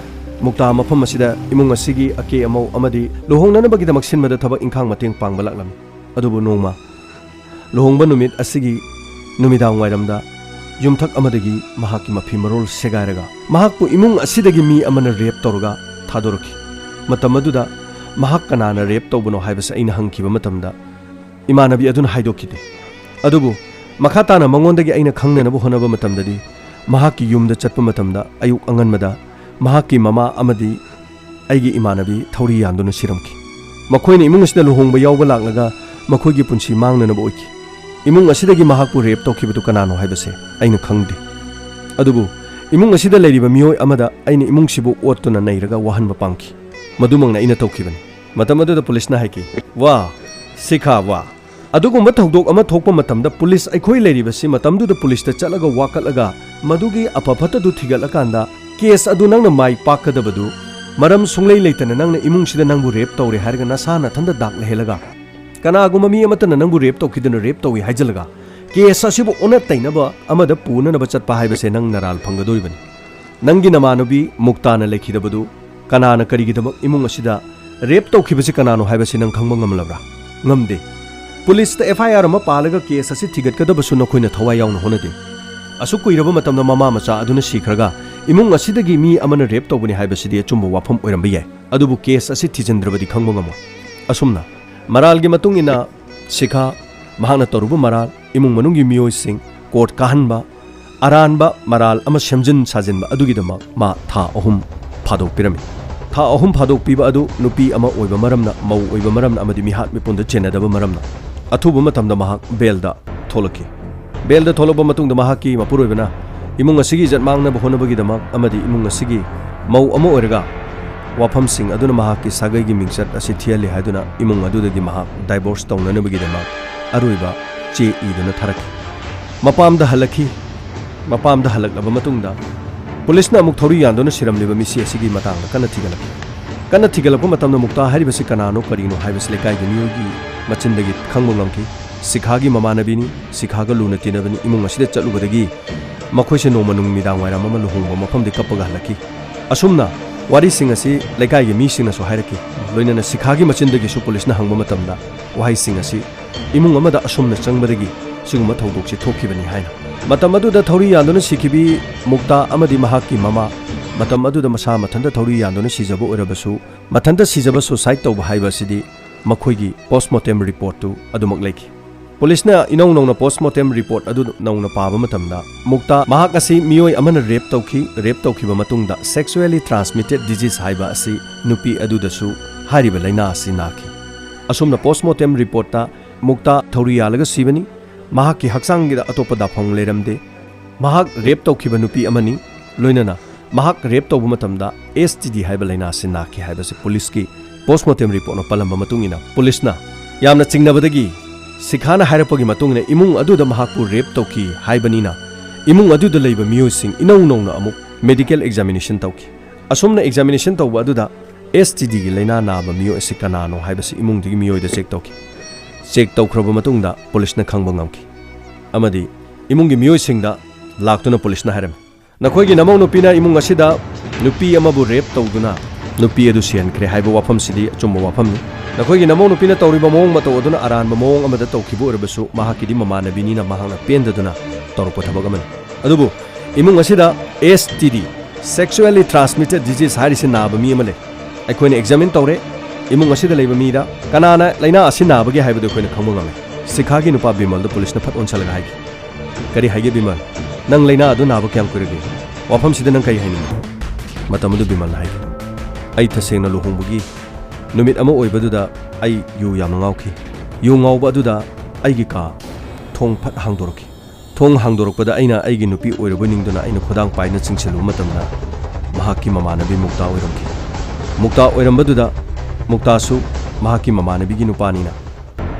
ꯃꯨꯛꯇꯥ ꯃꯐꯝ ꯑꯁꯤꯗ ꯏꯃꯨꯡ ꯑꯁꯤꯒꯤ ꯑꯀꯦ ꯑꯃꯧ ꯑꯃꯗꯤ ꯂꯨꯍꯣꯡꯅꯅꯕꯒꯤꯗꯃꯛ ꯁꯤꯟꯕꯗ ꯊꯕꯛ ꯏꯪꯈꯥꯡ ꯃꯇꯦꯡ ꯄꯥꯡꯕ ꯂꯥꯛꯂꯝꯃꯤ꯫ ꯑꯗꯨꯕꯨ ꯅꯣꯡꯃ ꯂꯨꯍꯣꯡꯕ ꯅꯨꯃꯤꯠ ꯑꯁꯤꯒꯤ ꯅꯨꯃꯤꯗꯥꯡ ꯋꯥꯏꯔꯝꯗ ꯌꯨꯝꯊꯛ ꯑꯃꯗꯒꯤ ꯃꯍꯥꯛꯀꯤ ꯃꯐꯤ ꯃꯔꯣꯜ ꯁꯦꯒꯥꯏꯔꯒ ꯃꯍꯥꯛꯄꯨ ꯏꯃꯨꯡ ꯑꯁꯤꯗꯒꯤ ꯃꯤ ꯑꯃꯅ ꯔꯦꯞ ꯇꯧꯔꯒ ꯊꯥꯗꯣꯔꯛꯈꯤ꯫ ꯃꯇꯝ ꯑꯗꯨꯗ ꯃꯍꯥꯛ ꯀꯅꯥꯅ ꯔꯦꯞ ꯇꯧꯕꯅꯣ ꯍꯥꯏꯕꯁꯤ ꯑꯩꯅ ꯍꯪꯈꯤꯕ ꯃꯇꯝꯗ ꯏꯃꯥꯟꯅꯕꯤ ꯑꯗꯨꯅ ꯍꯥꯏꯗꯣꯛꯈꯤꯗꯦ꯫ ꯑꯗꯨꯕꯨ ꯃꯈꯥ ꯇꯥꯅ ꯃꯉꯣꯟꯗꯒꯤ ꯑꯩꯅ ꯈꯪꯅꯅꯕ ꯍꯣꯠꯅꯕ ꯃꯇꯝꯗꯗꯤ ꯃꯍꯥꯛꯀꯤ ꯌꯨꯝꯗ ꯆꯠꯄ ꯃꯇꯝꯗ ꯑꯌꯨꯛ ꯑꯉꯟꯕꯗ ꯃꯍꯥꯛꯀꯤ ꯃꯃꯥ ꯑꯃꯗꯤ ꯑꯩꯒꯤ ꯏꯃꯥꯟꯅꯕꯤ ꯊꯧꯔꯤ ꯌꯥꯟꯗꯨꯅ ꯁꯤꯔꯝꯈꯤ꯫ ꯃꯈꯣꯏꯅ ꯏꯃꯨꯡ ꯑꯁꯤꯗ ꯂꯨꯍꯣꯡꯕ ꯌꯥꯎꯕ ꯂꯥꯛꯂꯒ ꯃꯈꯣꯏꯒꯤ ꯄꯨꯟꯁꯤ ꯃꯥꯡꯅꯅꯕ ꯑꯣꯏꯈꯤ꯫ ꯏꯃꯨꯡ ꯑꯁꯤꯗꯒꯤ ꯃꯍꯥꯛꯄꯨ ꯔꯦꯞ ꯇꯧꯈꯤꯕꯗꯨ ꯀꯅꯥꯅꯣ ꯍꯥꯏꯕꯁꯦ ꯑꯩꯅ ꯈꯪꯗꯦ꯫ ꯑꯗꯨꯕꯨ ꯏꯃꯨꯡ ꯑꯁꯤꯗ ꯂꯩꯔꯤꯕ ꯃꯤꯑꯣꯏ ꯑꯃꯗ ꯑꯩꯅ ꯏꯃꯨꯡꯁꯤꯕꯨ ꯑꯣꯠꯇꯨꯅ ꯅꯩꯔꯒ ꯋꯥꯍꯟꯕ ꯄꯥꯝꯈꯤ꯫ ꯃꯗꯨꯃꯛꯅ ꯑꯩꯅ ꯇꯧꯈꯤꯕꯅꯤ꯫ ꯃꯇꯝ ꯑꯗꯨꯗ ꯄꯨꯂꯤꯁꯅ ꯍꯥꯏꯈꯤ, "ꯋꯥ, ꯁꯤꯈꯥ, ꯋꯥ꯫ ꯑꯗꯨꯒꯨꯝꯕ ꯊꯧꯗꯣꯛ ꯑꯃ ꯊꯣꯛꯄ ꯃꯇꯝꯗ ꯄꯨꯂꯤꯁ ꯑꯩꯈꯣꯏ ꯂꯩꯔꯤꯕꯁꯤ ꯃꯇꯝꯗꯨꯗ ꯄꯨꯂꯤꯁꯇ ꯆꯠꯂꯒ ꯋꯥꯀꯠꯂꯒ ꯃꯗꯨꯒꯤ ꯑꯐ ꯐꯠꯇꯗꯨ ꯊꯤꯒꯠꯂꯀꯥꯟꯗ ꯀꯦꯁ ꯑꯗꯨ ꯅꯪꯅ ꯃꯥꯏ ꯄꯥꯛꯀꯗꯕꯗꯨ ꯃꯔꯝ ꯁꯨꯡꯂꯩ ꯂꯩꯇꯅ ꯅꯪꯅ ꯏꯃꯨꯡꯁꯤꯗ ꯅꯪꯕꯨ ꯔꯦꯞ ꯇꯧꯔꯦ ꯍꯥꯏꯔꯒ ꯅꯁꯥ ꯅꯊꯟꯗ ꯗꯥꯛ ꯂꯩꯍꯜꯂꯒ ꯀꯅꯥꯒꯨꯝꯕ ꯃꯤ ꯑꯃꯠꯇꯅ ꯅꯪꯕꯨ ꯔꯦꯞ ꯇꯧꯈꯤꯗꯨꯅ ꯔꯦꯞ ꯇꯧꯏ ꯍꯥꯏꯖꯤꯜꯂꯒ ꯀꯦꯁ ꯑꯁꯤꯕꯨ ꯑꯣꯟꯅ ꯇꯩꯅꯕ ꯑꯃꯗ ꯄꯨꯅꯅꯕ ꯆꯠꯄ ꯍꯥꯏꯕꯁꯦ ꯅꯪ ꯅꯔꯥꯜ ꯐꯪꯒꯗꯧꯔꯤꯕꯅꯤ꯫ ꯅꯪꯒꯤ ꯅꯃꯥꯟꯅꯕꯤ ꯃꯨꯛꯇꯥꯅ ꯂꯩꯈꯤꯗꯕꯗꯨ ꯀꯅꯥꯅ ꯀꯔꯤꯒꯤꯗꯃꯛ ꯏꯃꯨꯡ ꯑꯁꯤꯗ ꯔꯦꯞ ꯇꯧꯈꯤꯕꯁꯤ ꯀꯅꯥꯅꯣ ꯍꯥꯏꯕꯁꯤ ꯅꯪ ꯈꯪꯕ ꯉꯝꯂꯕ꯭ꯔꯥ?" "ꯉꯝꯗꯦ꯫ ꯄꯨꯂꯤꯁꯇ ꯑꯦꯐ ꯑꯥꯏ ꯑꯥꯔ ꯑꯃ ꯄꯥꯜꯂꯒ ꯀꯦꯁ ꯑꯁꯤ ꯊꯤꯒꯠꯀꯗꯕꯁꯨ ꯅꯈꯣꯏꯅ ꯊꯋꯥꯏ ꯌꯥꯎꯅ ꯍꯣꯠꯅꯗꯦ꯫ ꯑꯁꯨꯛ ꯀꯨꯏꯔꯕ ꯃꯇꯝꯗ ꯃꯃꯥ ꯃꯆꯥ ꯑꯗꯨꯅ ꯁꯤꯈ꯭ꯔꯒ ꯏꯃꯨꯡ ꯑꯁꯤꯗꯒꯤ ꯃꯤ ꯑꯃꯅ ꯔꯦꯞ ꯇꯧꯕꯅꯤ ꯍꯥꯏꯕꯁꯤꯗꯤ ꯑꯆꯨꯝꯕ ꯋꯥꯐꯝ ꯑꯣꯏꯔꯝꯕ ꯌꯥꯏ, ꯑꯗꯨꯕꯨ ꯀꯦꯁ ꯑꯁꯤ ꯊꯤꯖꯤꯟꯗ꯭ꯔꯕꯗꯤ ꯈꯪꯕ ꯉꯝꯃꯣꯏ꯫ ꯑꯁꯨꯝꯅ ꯃꯔꯥꯜꯒꯤ ꯃꯇꯨꯡ ꯏꯟꯅ ꯁꯤꯈꯥ, ꯃꯍꯥꯛꯅ ꯇꯧꯔꯨꯕ ꯃꯔꯥꯜ, ꯏꯃꯨꯡ ꯃꯅꯨꯡꯒꯤ ꯃꯤꯑꯣꯏꯁꯤꯡ ꯀꯣꯔꯠ ꯀꯥꯍꯟꯕ, ꯑꯔꯥꯟꯕ ꯃꯔꯥꯜ ꯑꯃ ꯁꯦꯝꯖꯤꯟ ꯁꯥꯖꯤꯟꯕ ꯑꯗꯨꯒꯤꯗꯃꯛ ꯃꯥ ꯊꯥ ꯑꯍꯨꯝ ꯐꯥꯗꯣꯛꯄꯤꯔꯝꯃꯤ꯫ ꯊꯥ ꯑꯍꯨꯝ ꯐꯥꯗꯣꯛꯄꯤꯕ ꯑꯗꯨ ꯅꯨꯄꯤ ꯑꯃ ꯑꯣꯏꯕ ꯃꯔꯝꯅ, ꯃꯧ ꯑꯣꯏꯕ ꯃꯔꯝꯅ ꯑꯃꯗꯤ ꯃꯤꯍꯥꯠ ꯃꯤꯄꯨꯟꯗ ꯆꯦꯟꯅꯗꯕ ꯃꯔꯝꯅ ꯑꯊꯨꯕ ꯃꯇꯝꯗ ꯃꯍꯥꯛ ꯕꯦꯜꯗ ꯊꯣꯛꯂꯛꯈꯤ꯫ ꯕꯦꯜꯗ ꯊꯣꯛꯂꯛꯄ ꯃꯇꯨꯡꯗ ꯃꯍꯥꯛꯀꯤ ꯃꯄꯨꯔꯣꯏꯕꯅ ꯏꯃꯨꯡ ꯑꯁꯤꯒꯤ ꯏꯖꯠ ꯃꯥꯡꯅꯕ ꯍꯣꯠꯅꯕꯒꯤꯗꯃꯛ ꯑꯃꯗꯤ ꯏꯃꯨꯡ ꯑꯁꯤꯒꯤ ꯃꯧ ꯑꯃ ꯑꯣꯏꯔꯒ ꯋꯥꯐꯝꯁꯤꯡ ꯑꯗꯨꯅ ꯃꯍꯥꯛꯀꯤ ꯁꯥꯒꯩꯒꯤ ꯃꯤꯡꯆꯠ ꯑꯁꯤ ꯊꯤꯍꯜꯂꯤ ꯍꯥꯏꯗꯨꯅ ꯏꯃꯨꯡ ꯑꯗꯨꯗꯒꯤ ꯃꯍꯥꯛ ꯗꯥꯏꯚꯣꯔꯁ ꯇꯧꯅꯅꯕꯒꯤꯗꯃꯛ ꯑꯔꯣꯏꯕ ꯆꯦ ꯏꯗꯨꯅ ꯊꯥꯔꯛꯈꯤ꯫ ꯃꯄꯥꯝꯗ ꯍꯜꯂꯛꯈꯤ꯫ ꯃꯄꯥꯝꯗ ꯍꯜꯂꯛꯂꯕ ꯃꯇꯨꯡꯗ ꯄꯨꯂꯤꯁꯅ ꯑꯃꯨꯛ ꯊꯧꯔꯤ ꯌꯥꯟꯗꯨꯅ ꯁꯤꯔꯝꯂꯤꯕ ꯃꯤꯁꯤ ꯑꯁꯤꯒꯤ ꯃꯇꯥꯡꯗ ꯀꯟꯅ ꯊꯤꯒꯠꯂꯛꯈꯤ꯫ ꯀꯟꯅ ꯊꯤꯒꯠꯂꯛꯄ ꯃꯇꯝꯗ ꯃꯨꯛꯇꯥ ꯍꯥꯏꯔꯤꯕꯁꯤ ꯀꯅꯥꯅꯣ, ꯀꯔꯤꯅꯣ ꯍꯥꯏꯕꯁꯤ ꯂꯩꯀꯥꯏꯒꯤ ꯃꯤꯑꯣꯏꯒꯤ ꯃꯆꯤꯟꯗꯒꯤ ꯈꯪꯕ ꯉꯝꯈꯤ꯫ ꯁꯤꯈꯥꯒꯤ ꯃꯃꯥꯟꯅꯕꯤꯅꯤ, ꯁꯤꯈꯥꯒ ꯂꯨꯅ ꯇꯤꯟꯅꯕꯅꯤ, ꯏꯃꯨꯡ ꯑꯁꯤꯗ ꯆꯠꯂꯨꯕꯗꯒꯤ ꯃꯈꯣꯏꯁꯦ ꯅꯣꯡꯃ ꯅꯨꯃꯤꯗꯥꯡ ꯋꯥꯏꯔꯝ ꯑꯃ ꯂꯨꯍꯣꯡꯕ ꯃꯐꯝꯗꯒꯤ ꯀꯞꯄꯒ ꯍꯜꯂꯛꯈꯤ꯫ ꯑꯁꯨꯝꯅ ꯋꯥꯔꯤꯁꯤꯡ ꯑꯁꯤ ꯂꯩꯀꯥꯏꯒꯤ ꯃꯤꯁꯤꯡꯅꯁꯨ ꯍꯥꯏꯔꯛꯈꯤ꯫ ꯂꯣꯏꯅꯅ ꯁꯤꯈꯥꯒꯤ ꯃꯆꯤꯟꯗꯒꯤꯁꯨ ꯄꯨꯂꯤꯁꯅ ꯍꯪꯕ ꯃꯇꯝꯗ ꯋꯥꯍꯩꯁꯤꯡ ꯑꯁꯤ ꯏꯃꯨꯡ ꯑꯃꯗ ꯑꯁꯨꯝꯅ ꯆꯪꯕꯗꯒꯤ ꯁꯤꯒꯨꯝꯕ ꯊꯧꯗꯣꯛꯁꯤ ꯊꯣꯛꯈꯤꯕꯅꯤ ꯍꯥꯏꯅ꯫ ꯃꯇꯝ ꯑꯗꯨꯗ ꯊꯧꯔꯤ ꯌꯥꯟꯗꯨꯅ ꯁꯤꯈꯤꯕꯤ ꯃꯨꯛꯇꯥ ꯑꯃꯗꯤ ꯃꯍꯥꯛꯀꯤ ꯃꯃꯥ, ꯃꯇꯝ ꯑꯗꯨꯗ ꯃꯁꯥ ꯃꯊꯟꯇ ꯊꯧꯔꯤ ꯌꯥꯟꯗꯨꯅ ꯁꯤꯖꯕ ꯑꯣꯏꯔꯕꯁꯨ, ꯃꯊꯟꯇ ꯁꯤꯖꯕ, ꯁꯨꯁꯥꯏꯗ ꯇꯧꯕ ꯍꯥꯏꯕ ꯑꯁꯤꯗꯤ ꯃꯈꯣꯏꯒꯤ ꯄꯣꯁꯃꯣꯔꯇꯦꯝ ꯔꯤꯄꯣꯔꯠꯇꯨ ꯑꯗꯨꯃꯛ ꯂꯩꯈꯤ꯫ ꯄꯨꯂꯤꯁꯅ ꯏꯅꯧ ꯅꯧꯅ ꯄꯣꯁꯃꯣꯔꯇꯦꯝ ꯔꯤꯄꯣꯔꯠ ꯑꯗꯨ ꯅꯧꯅ ꯄꯥꯕ ꯃꯇꯝꯗ, ꯃꯨꯛꯇꯥ ꯃꯍꯥꯛ ꯑꯁꯤ ꯃꯤꯑꯣꯏ ꯑꯃꯅ ꯔꯦꯞ ꯇꯧꯈꯤ, ꯔꯦꯞ ꯇꯧꯈꯤꯕ ꯃꯇꯨꯡꯗ ꯁꯦꯛꯁꯨꯑꯦꯂꯤ ꯇ꯭ꯔꯥꯟꯁꯃꯤꯇꯦꯗ ꯗꯤꯖꯤꯖ ꯍꯥꯏꯕ ꯑꯁꯤ ꯅꯨꯄꯤ ꯑꯗꯨꯗꯁꯨ ꯍꯥꯏꯔꯤꯕ ꯂꯥꯏꯅꯥ ꯑꯁꯤ ꯅꯥꯈꯤ꯫ ꯑꯁꯨꯝꯅ ꯄꯣꯁꯃꯣꯔꯇꯦꯝ ꯔꯤꯄꯣꯔꯠꯇ ꯃꯨꯛꯇꯥ ꯊꯧꯔꯤ ꯌꯥꯜꯂꯒ ꯁꯤꯕꯅꯤ꯫ ꯃꯍꯥꯛꯀꯤ ꯍꯛꯆꯥꯡꯒꯤꯗ ꯑꯇꯣꯞꯄ ꯗꯥꯐꯝ ꯂꯩꯔꯝꯗꯦ꯫ ꯃꯍꯥꯛ ꯔꯦꯞ ꯇꯧꯈꯤꯕ ꯅꯨꯄꯤ ꯑꯃꯅꯤ꯫ ꯂꯣꯏꯅꯅ ꯃꯍꯥꯛ ꯔꯦꯞ ꯇꯧꯕ ꯃꯇꯝꯗ ꯑꯦꯁ ꯇꯤ ꯗꯤ ꯍꯥꯏꯕ ꯂꯥꯏꯅꯥ ꯑꯁꯤ ꯅꯥꯈꯤ ꯍꯥꯏꯕꯁꯤ ꯄꯨꯂꯤꯁꯀꯤ ꯄꯣꯁꯃꯣꯔꯇꯦꯝ ꯔꯤꯄꯣꯔꯠꯅ ꯄꯜꯂꯝꯕ ꯃꯇꯨꯡ ꯏꯟꯅ, ꯄꯨꯂꯤꯁꯅ ꯌꯥꯝꯅ ꯆꯤꯡꯅꯕꯗꯒꯤ ꯁꯤꯈꯥꯅ ꯍꯥꯏꯔꯛꯄꯒꯤ ꯃꯇꯨꯡ ꯏꯟꯅ ꯏꯃꯨꯡ ꯑꯗꯨꯗ ꯃꯍꯥꯛꯄꯨ ꯔꯦꯞ ꯇꯧꯈꯤ ꯍꯥꯏꯕꯅꯤꯅ, ꯏꯃꯨꯡ ꯑꯗꯨꯗ ꯂꯩꯕ ꯃꯤꯑꯣꯏꯁꯤꯡ ꯏꯅꯧ ꯅꯧꯅ ꯑꯃꯨꯛ ꯃꯦꯗꯤꯀꯦꯜ ꯑꯦꯛꯖꯥꯃꯤꯅꯦꯁꯟ ꯇꯧꯈꯤ꯫ ꯑꯁꯨꯝꯅ ꯑꯦꯛꯖꯥꯃꯤꯅꯦꯁꯟ ꯇꯧꯕ ꯑꯗꯨꯗ ꯑꯦꯁ ꯇꯤ ꯗꯤꯒꯤ ꯂꯥꯏꯅꯥ ꯅꯥꯕ ꯃꯤꯑꯣꯏ ꯑꯁꯤ ꯀꯅꯥꯅꯣ ꯍꯥꯏꯕꯁꯤ ꯏꯃꯨꯡꯗꯨꯒꯤ ꯃꯤꯑꯣꯏꯗ ꯆꯦꯛ ꯇꯧꯈꯤ꯫ ꯆꯦꯛ ꯇꯧꯈ꯭ꯔꯕ ꯃꯇꯨꯡꯗ ꯄꯨꯂꯤꯁꯅ ꯈꯪꯕ ꯉꯝꯈꯤ ꯑꯃꯗꯤ ꯏꯃꯨꯡꯒꯤ ꯃꯤꯑꯣꯏꯁꯤꯡꯗ ꯂꯥꯛꯇꯨꯅ ꯄꯨꯂꯤꯁꯅ ꯍꯥꯏꯔꯝꯃꯤ, "ꯅꯈꯣꯏꯒꯤ ꯅꯃꯧ ꯅꯨꯄꯤꯅ ꯏꯃꯨꯡ ꯑꯁꯤꯗ ꯅꯨꯄꯤ ꯑꯃꯕꯨ ꯔꯦꯞ ꯇꯧꯗꯨꯅ ꯅꯨꯄꯤ ꯑꯗꯨ ꯁꯤꯍꯟꯈ꯭ꯔꯦ ꯍꯥꯏꯕ ꯋꯥꯐꯝꯁꯤꯗꯤ ꯑꯆꯨꯝꯕ ꯋꯥꯐꯝꯅꯤ꯫ ꯅꯈꯣꯏꯒꯤ ꯅꯃꯧ ꯅꯨꯄꯤꯅ ꯇꯧꯔꯤꯕ ꯃꯑꯣꯡ ꯃꯇꯧ ꯑꯗꯨꯅ ꯑꯔꯥꯟꯕ ꯃꯑꯣꯡ ꯑꯃꯗ ꯇꯧꯈꯤꯕ ꯑꯣꯏꯔꯕꯁꯨ, ꯃꯍꯥꯛꯀꯤꯗꯤ ꯃꯃꯥꯟꯅꯕꯤꯅꯤꯅ ꯃꯍꯥꯛꯅ ꯄꯦꯟꯗꯗꯨꯅ ꯇꯧꯔꯛꯄ ꯊꯕꯛ ꯑꯃꯅꯤ꯫ ꯑꯗꯨꯕꯨ ꯏꯃꯨꯡ ꯑꯁꯤꯗ ꯑꯦꯁ ꯇꯤ ꯗꯤ, ꯁꯦꯛꯁꯨꯑꯦꯂꯤ ꯇ꯭ꯔꯥꯟꯁꯃꯤꯇꯦꯗ ꯗꯤꯖꯤꯖ ꯍꯥꯏꯔꯤꯁꯤ ꯅꯥꯕ ꯃꯤ ꯑꯃ ꯂꯩ꯫ ꯑꯩꯈꯣꯏꯅ ꯑꯦꯛꯖꯥꯃꯤꯟ ꯇꯧꯔꯦ꯫ ꯏꯃꯨꯡ ꯑꯁꯤꯗ ꯂꯩꯕ ꯃꯤꯗ ꯀꯅꯥꯅ ꯂꯥꯏꯅꯥ ꯑꯁꯤ ꯅꯥꯕꯒꯦ ꯍꯥꯏꯕꯗꯨ ꯑꯩꯈꯣꯏꯅ ꯈꯪꯕ ꯉꯝꯃꯦ꯫" ꯁꯤꯈꯥꯒꯤ ꯅꯨꯄꯥ ꯕꯤꯃꯜꯗ ꯄꯨꯂꯤꯁꯅ ꯐꯠ ꯑꯣꯟꯁꯜꯂꯒ ꯍꯥꯏꯈꯤ, "ꯀꯔꯤ ꯍꯥꯏꯒꯦ ꯕꯤꯃꯜ? ꯅꯪ ꯂꯥꯏꯅꯥ ꯑꯗꯨ ꯅꯥꯕ ꯀꯌꯥꯝ ꯀꯨꯏꯔꯒꯦ? ꯋꯥꯐꯝꯁꯤꯗ ꯅꯪ ꯀꯔꯤ ꯍꯥꯏꯅꯤꯡꯉꯤ?" ꯃꯇꯝ ꯑꯗꯨ ꯕꯤꯃꯜꯅ ꯍꯥꯏꯈꯤ, "ꯑꯩ ꯇꯁꯦꯡꯅ ꯂꯨꯍꯣꯡꯕꯒꯤ ꯅꯨꯃꯤꯠ ꯑꯃ ꯑꯣꯏꯕꯗꯨꯗ ꯑꯩ ꯌꯨ ꯌꯥꯝꯅ ꯉꯥꯎꯈꯤ꯫ ꯌꯨ ꯉꯥꯎꯕ ꯑꯗꯨꯗ ꯑꯩꯒꯤ ꯀꯥ ꯊꯣꯡ ꯐꯠ ꯍꯥꯡꯗꯣꯔꯛꯈꯤ꯫ ꯊꯣꯡ ꯍꯥꯡꯗꯣꯔꯛꯄꯗ ꯑꯩꯅ ꯑꯩꯒꯤ ꯅꯨꯄꯤ ꯑꯣꯏꯔꯕꯣꯏ ꯅꯤꯡꯗꯨꯅ ꯑꯩꯅ ꯈꯨꯗꯥꯡ ꯄꯥꯏꯅ ꯆꯤꯡꯁꯤꯜꯂꯨꯕ ꯃꯇꯝꯗ ꯃꯍꯥꯛꯀꯤ ꯃꯃꯥꯟꯅꯕꯤ ꯃꯨꯛꯇꯥ ꯑꯣꯏꯔꯝꯈꯤ꯫ ꯃꯨꯛꯇꯥ ꯑꯣꯏꯔꯝꯕꯗꯨꯗ ꯃꯨꯛꯇꯥꯁꯨ ꯃꯍꯥꯛꯀꯤ ꯃꯃꯥꯟꯅꯕꯤꯒꯤ ꯅꯨꯄꯥꯅꯤꯅ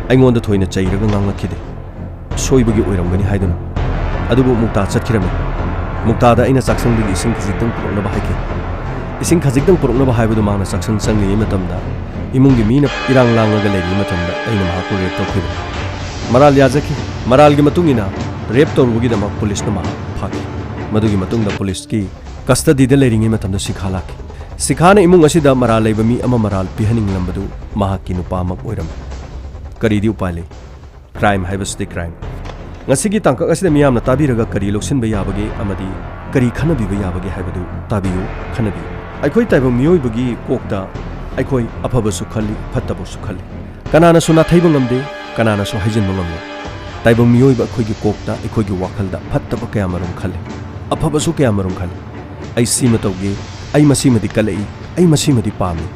ꯑꯩꯉꯣꯟꯗ ꯊꯣꯏꯅ ꯆꯩꯔꯒ ꯉꯥꯡꯂꯛꯈꯤꯗꯦ꯫ ꯁꯣꯏꯕꯒꯤ ꯑꯣꯏꯔꯝꯒꯅꯤ ꯍꯥꯏꯗꯨꯅ꯫ ꯑꯗꯨꯕꯨ ꯃꯨꯛꯇꯥ ꯆꯠꯈꯤꯔꯝꯃꯤ꯫ ꯃꯨꯛꯇꯥꯗ ꯑꯩꯅ ꯆꯥꯛꯁꯪꯗꯒꯤ ꯏꯁꯤꯡ ꯈꯖꯤꯛꯇꯪ ꯄꯨꯔꯛꯅꯕ ꯍꯥꯏꯈꯤ꯫ ꯏꯁꯤꯡ ꯈꯖꯤꯛꯇꯪ ꯄꯨꯔꯛꯅꯕ ꯍꯥꯏꯕꯗꯨ ꯃꯍꯥꯛꯅ ꯆꯥꯛꯁꯪ ꯆꯪꯂꯤꯉꯩ ꯃꯇꯝꯗ ꯏꯃꯨꯡꯒꯤ ꯃꯤꯅ ꯏꯔꯥꯡ ꯂꯥꯡꯂꯒ ꯂꯩꯔꯤꯉꯩ ꯃꯇꯝꯗ ꯑꯩꯅ ꯃꯍꯥꯛꯄꯨ ꯔꯦꯞ ꯇꯧꯈꯤꯕꯅꯤ꯫ ꯃꯔꯥꯜ ꯌꯥꯖꯈꯤ꯫ ꯃꯔꯥꯜꯒꯤ ꯃꯇꯨꯡ ꯏꯟꯅ ꯔꯦꯞ ꯇꯧꯔꯨꯕꯒꯤꯗꯃꯛ ꯄꯨꯂꯤꯁꯅ ꯃꯍꯥꯛ ꯐꯥꯈꯤ꯫ ꯃꯗꯨꯒꯤ ꯃꯇꯨꯡꯗ ꯄꯨꯂꯤꯁꯀꯤ ꯀꯁꯇꯗꯤꯗ ꯂꯩꯔꯤꯉꯩ ꯃꯇꯝꯗ ꯁꯤꯈꯥ ꯂꯥꯛꯈꯤ꯫ ꯁꯤꯈꯥꯅ ꯏꯃꯨꯡ ꯑꯁꯤꯗ ꯃꯔꯥꯜ ꯂꯩꯕ ꯃꯤ ꯑꯃ ꯃꯔꯥꯜ ꯄꯤꯍꯟꯅꯤꯡꯂꯝꯕꯗꯨ ꯃꯍꯥꯛꯀꯤ ꯅꯨꯄꯥꯃꯛ ꯑꯣꯏꯔꯝꯃꯤ꯫ ꯀꯔꯤꯗꯤ ꯎꯄꯥꯏ ꯂꯩ? ꯀ꯭ꯔꯥꯏꯝ ꯍꯥꯏꯕꯁꯤꯗꯤ ꯀ꯭ꯔꯥꯏꯝ꯫ ꯉꯁꯤꯒꯤ ꯇꯥꯡꯀꯛ ꯑꯁꯤꯗ ꯃꯤꯌꯥꯝꯅ ꯇꯥꯕꯤꯔꯒ ꯀꯔꯤ ꯂꯧꯁꯤꯟꯕ ꯌꯥꯕꯒꯦ ꯑꯃꯗꯤ ꯀꯔꯤ ꯈꯟꯅꯕꯤꯕ ꯌꯥꯕꯒꯦ ꯍꯥꯏꯕꯗꯨ ꯇꯥꯕꯤꯌꯨ, ꯈꯟꯅꯕꯤꯌꯨ꯫ ꯑꯩꯈꯣꯏ ꯇꯥꯏꯕꯪ ꯃꯤꯑꯣꯏꯕꯒꯤ ꯀꯣꯛꯇ ꯑꯩꯈꯣꯏ ꯑꯐꯕꯁꯨ ꯈꯜꯂꯤ, ꯐꯠꯇꯕꯁꯨ ꯈꯜꯂꯤ꯫ ꯀꯅꯥꯅꯁꯨ ꯅꯥꯊꯩꯕ ꯉꯝꯗꯦ, ꯀꯅꯥꯅꯁꯨ ꯍꯥꯏꯖꯤꯟꯕ ꯉꯝꯂꯣꯏ꯫ ꯇꯥꯏꯕꯪ ꯃꯤꯑꯣꯏꯕ ꯑꯩꯈꯣꯏꯒꯤ ꯀꯣꯛꯇ, ꯑꯩꯈꯣꯏꯒꯤ ꯋꯥꯈꯜꯗ ꯐꯠꯇꯕ ꯀꯌꯥꯃꯔꯨꯝ ꯈꯜꯂꯤ, ꯑꯐꯕꯁꯨ ꯀꯌꯥꯃꯔꯨꯝ ꯈꯜꯂꯤ꯫ "ꯑꯩ ꯁꯤꯃ ꯇꯧꯒꯦ, ꯑꯩ ꯃꯁꯤꯃꯗꯤ ꯀꯜꯂꯛꯏ, ꯑꯩ ꯃꯁꯤꯃꯗꯤ ꯄꯥꯝꯃꯤ"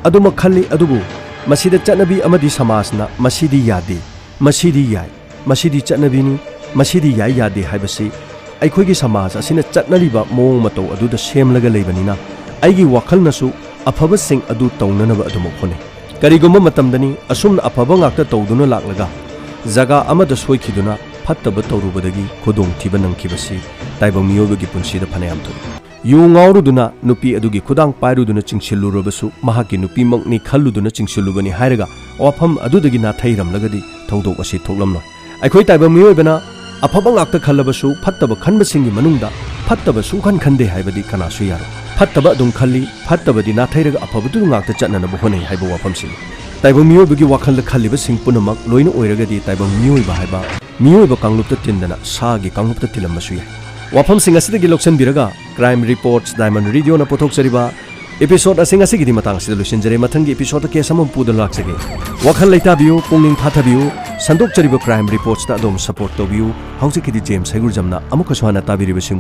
ꯑꯗꯨꯃꯛ ꯈꯜꯂꯤ, ꯑꯗꯨꯕꯨ ꯃꯁꯤꯗ ꯆꯠꯅꯕꯤ ꯑꯃꯗꯤ ꯁꯃꯥꯖꯅ "ꯃꯁꯤꯗꯤ ꯌꯥꯗꯦ, ꯃꯁꯤꯗꯤ ꯌꯥꯏ, ꯃꯁꯤꯗꯤ ꯆꯠꯅꯕꯤꯅꯤ, ꯃꯁꯤꯗꯤ ꯌꯥꯏ ꯌꯥꯗꯦ" ꯍꯥꯏꯕꯁꯤ ꯑꯩꯈꯣꯏꯒꯤ ꯁꯃꯥꯖ ꯑꯁꯤꯅ ꯆꯠꯅꯔꯤꯕ ꯃꯑꯣꯡ ꯃꯇꯧ ꯑꯗꯨꯗ ꯁꯦꯝꯂꯒ ꯂꯩꯕꯅꯤꯅ, ꯑꯩꯒꯤ ꯋꯥꯈꯜꯅꯁꯨ ꯑꯐꯕꯁꯤꯡ ꯑꯗꯨ ꯇꯧꯅꯅꯕ ꯑꯗꯨꯃꯛ ꯍꯣꯠꯅꯩ꯫ ꯀꯔꯤꯒꯨꯝꯕ ꯃꯇꯝꯗꯅꯤ ꯑꯁꯨꯝꯅ ꯑꯐꯕ ꯉꯥꯛꯇ ꯇꯧꯗꯨꯅ ꯂꯥꯛꯂꯒ ꯖꯒꯥ ꯑꯃꯗ ꯁꯣꯏꯈꯤꯗꯨꯅ ꯐꯠꯇꯕ ꯇꯧꯔꯨꯕꯗꯒꯤ ꯈꯨꯗꯣꯡꯊꯤꯕ ꯅꯪꯈꯤꯕꯁꯤ ꯇꯥꯏꯕꯪ ꯃꯤꯑꯣꯏꯕꯒꯤ ꯄꯨꯟꯁꯤꯗ ꯐꯅꯌꯥꯝ ꯊꯣꯛꯏ꯫ ꯌꯨ ꯉꯥꯎꯔꯨꯗꯨꯅ ꯅꯨꯄꯤ ꯑꯗꯨꯒꯤ ꯈꯨꯗꯥꯡ ꯄꯥꯏꯔꯨꯗꯨꯅ ꯆꯤꯡꯁꯤꯜꯂꯨꯔꯕꯁꯨ, ꯃꯍꯥꯛꯀꯤ ꯅꯨꯄꯤꯃꯛꯅꯤ ꯈꯜꯂꯨꯗꯨꯅ ꯆꯤꯡꯁꯤꯜꯂꯨꯕꯅꯤ ꯍꯥꯏꯔꯒ ꯋꯥꯐꯝ ꯑꯗꯨꯗꯒꯤ ꯅꯥꯊꯩꯔꯝꯂꯒꯗꯤ ꯊꯧꯗꯣꯛ ꯑꯁꯤ ꯊꯣꯛꯂꯝꯂꯣꯏ꯫ ꯑꯩꯈꯣꯏ ꯇꯥꯏꯕꯪ ꯃꯤꯑꯣꯏꯕꯅ ꯑꯐꯕ ꯉꯥꯛꯇ ꯈꯜꯂꯕꯁꯨ, ꯐꯠꯇꯕ ꯈꯟꯕꯁꯤꯡꯒꯤ ꯃꯅꯨꯡꯗ ꯐꯠꯇꯕ ꯁꯨꯡꯈꯟ ꯈꯟꯗꯦ ꯍꯥꯏꯕꯗꯤ ꯀꯅꯥꯁꯨ ꯌꯥꯔꯣꯏ꯫ ꯐꯠꯇꯕ ꯑꯗꯨꯝ ꯈꯜꯂꯤ, ꯐꯠꯇꯕꯗꯤ ꯅꯥꯊꯩꯔꯒ ꯑꯐꯕꯗꯨ ꯉꯥꯛꯇ ꯆꯠꯅꯅꯕ ꯍꯣꯠꯅꯩ ꯍꯥꯏꯕ ꯋꯥꯐꯝꯁꯤꯅꯤ꯫ ꯇꯥꯏꯕꯪ ꯃꯤꯑꯣꯏꯕꯒꯤ ꯋꯥꯈꯜꯗ ꯈꯜꯂꯤꯕꯁꯤꯡ ꯄꯨꯝꯅꯃꯛ ꯂꯣꯏꯅ ꯑꯣꯏꯔꯒꯗꯤ ꯇꯥꯏꯕꯪ ꯃꯤꯑꯣꯏꯕ ꯍꯥꯏꯕ ꯃꯤꯑꯣꯏꯕ ꯀꯥꯡꯂꯨꯞꯇ ꯇꯤꯟꯗꯅ ꯁꯥꯒꯤ ꯀꯥꯡꯂꯨꯞꯇ ꯇꯤꯜꯂꯝꯕꯁꯨ ꯌꯥꯏ꯫ ꯋꯥꯐꯝꯁꯤꯡ ꯑꯁꯤꯗꯒꯤ ꯂꯧꯁꯤꯟꯕꯤꯔꯒ Crime Reports Diamond Radio ꯅ ꯄꯨꯊꯣꯛꯆꯔꯤꯕ episode ꯑꯁꯤ ꯉꯁꯤꯒꯤꯗꯤ ꯃꯇꯥꯡ ꯑꯁꯤꯗ ꯂꯣꯏꯁꯤꯟꯖꯔꯦ꯫ ꯃꯊꯪꯒꯤ episode ꯇ case ꯑꯃ ꯄꯨꯗꯨꯅ ꯂꯥꯛꯆꯒꯦ꯫ ꯋꯥꯈꯜ ꯂꯩꯇꯥꯕꯤꯌꯨ, ꯄꯨꯛꯅꯤꯡ ꯐꯥꯊꯕꯤꯌꯨ, ꯁꯟꯗꯣꯛꯆꯔꯤꯕ Crime Reportsꯇ ꯑꯗꯣꯝ support ꯇꯧꯕꯤꯌꯨ꯫ ꯍꯧꯖꯤꯛꯀꯤꯗꯤ ꯖꯦꯝꯁ ꯍꯩꯒꯨꯔꯖꯝꯅ ꯑꯃꯨꯛꯀꯁꯨ ꯍꯟꯅ ꯇꯥꯕꯤꯔꯤꯕꯁꯤꯡꯕꯨ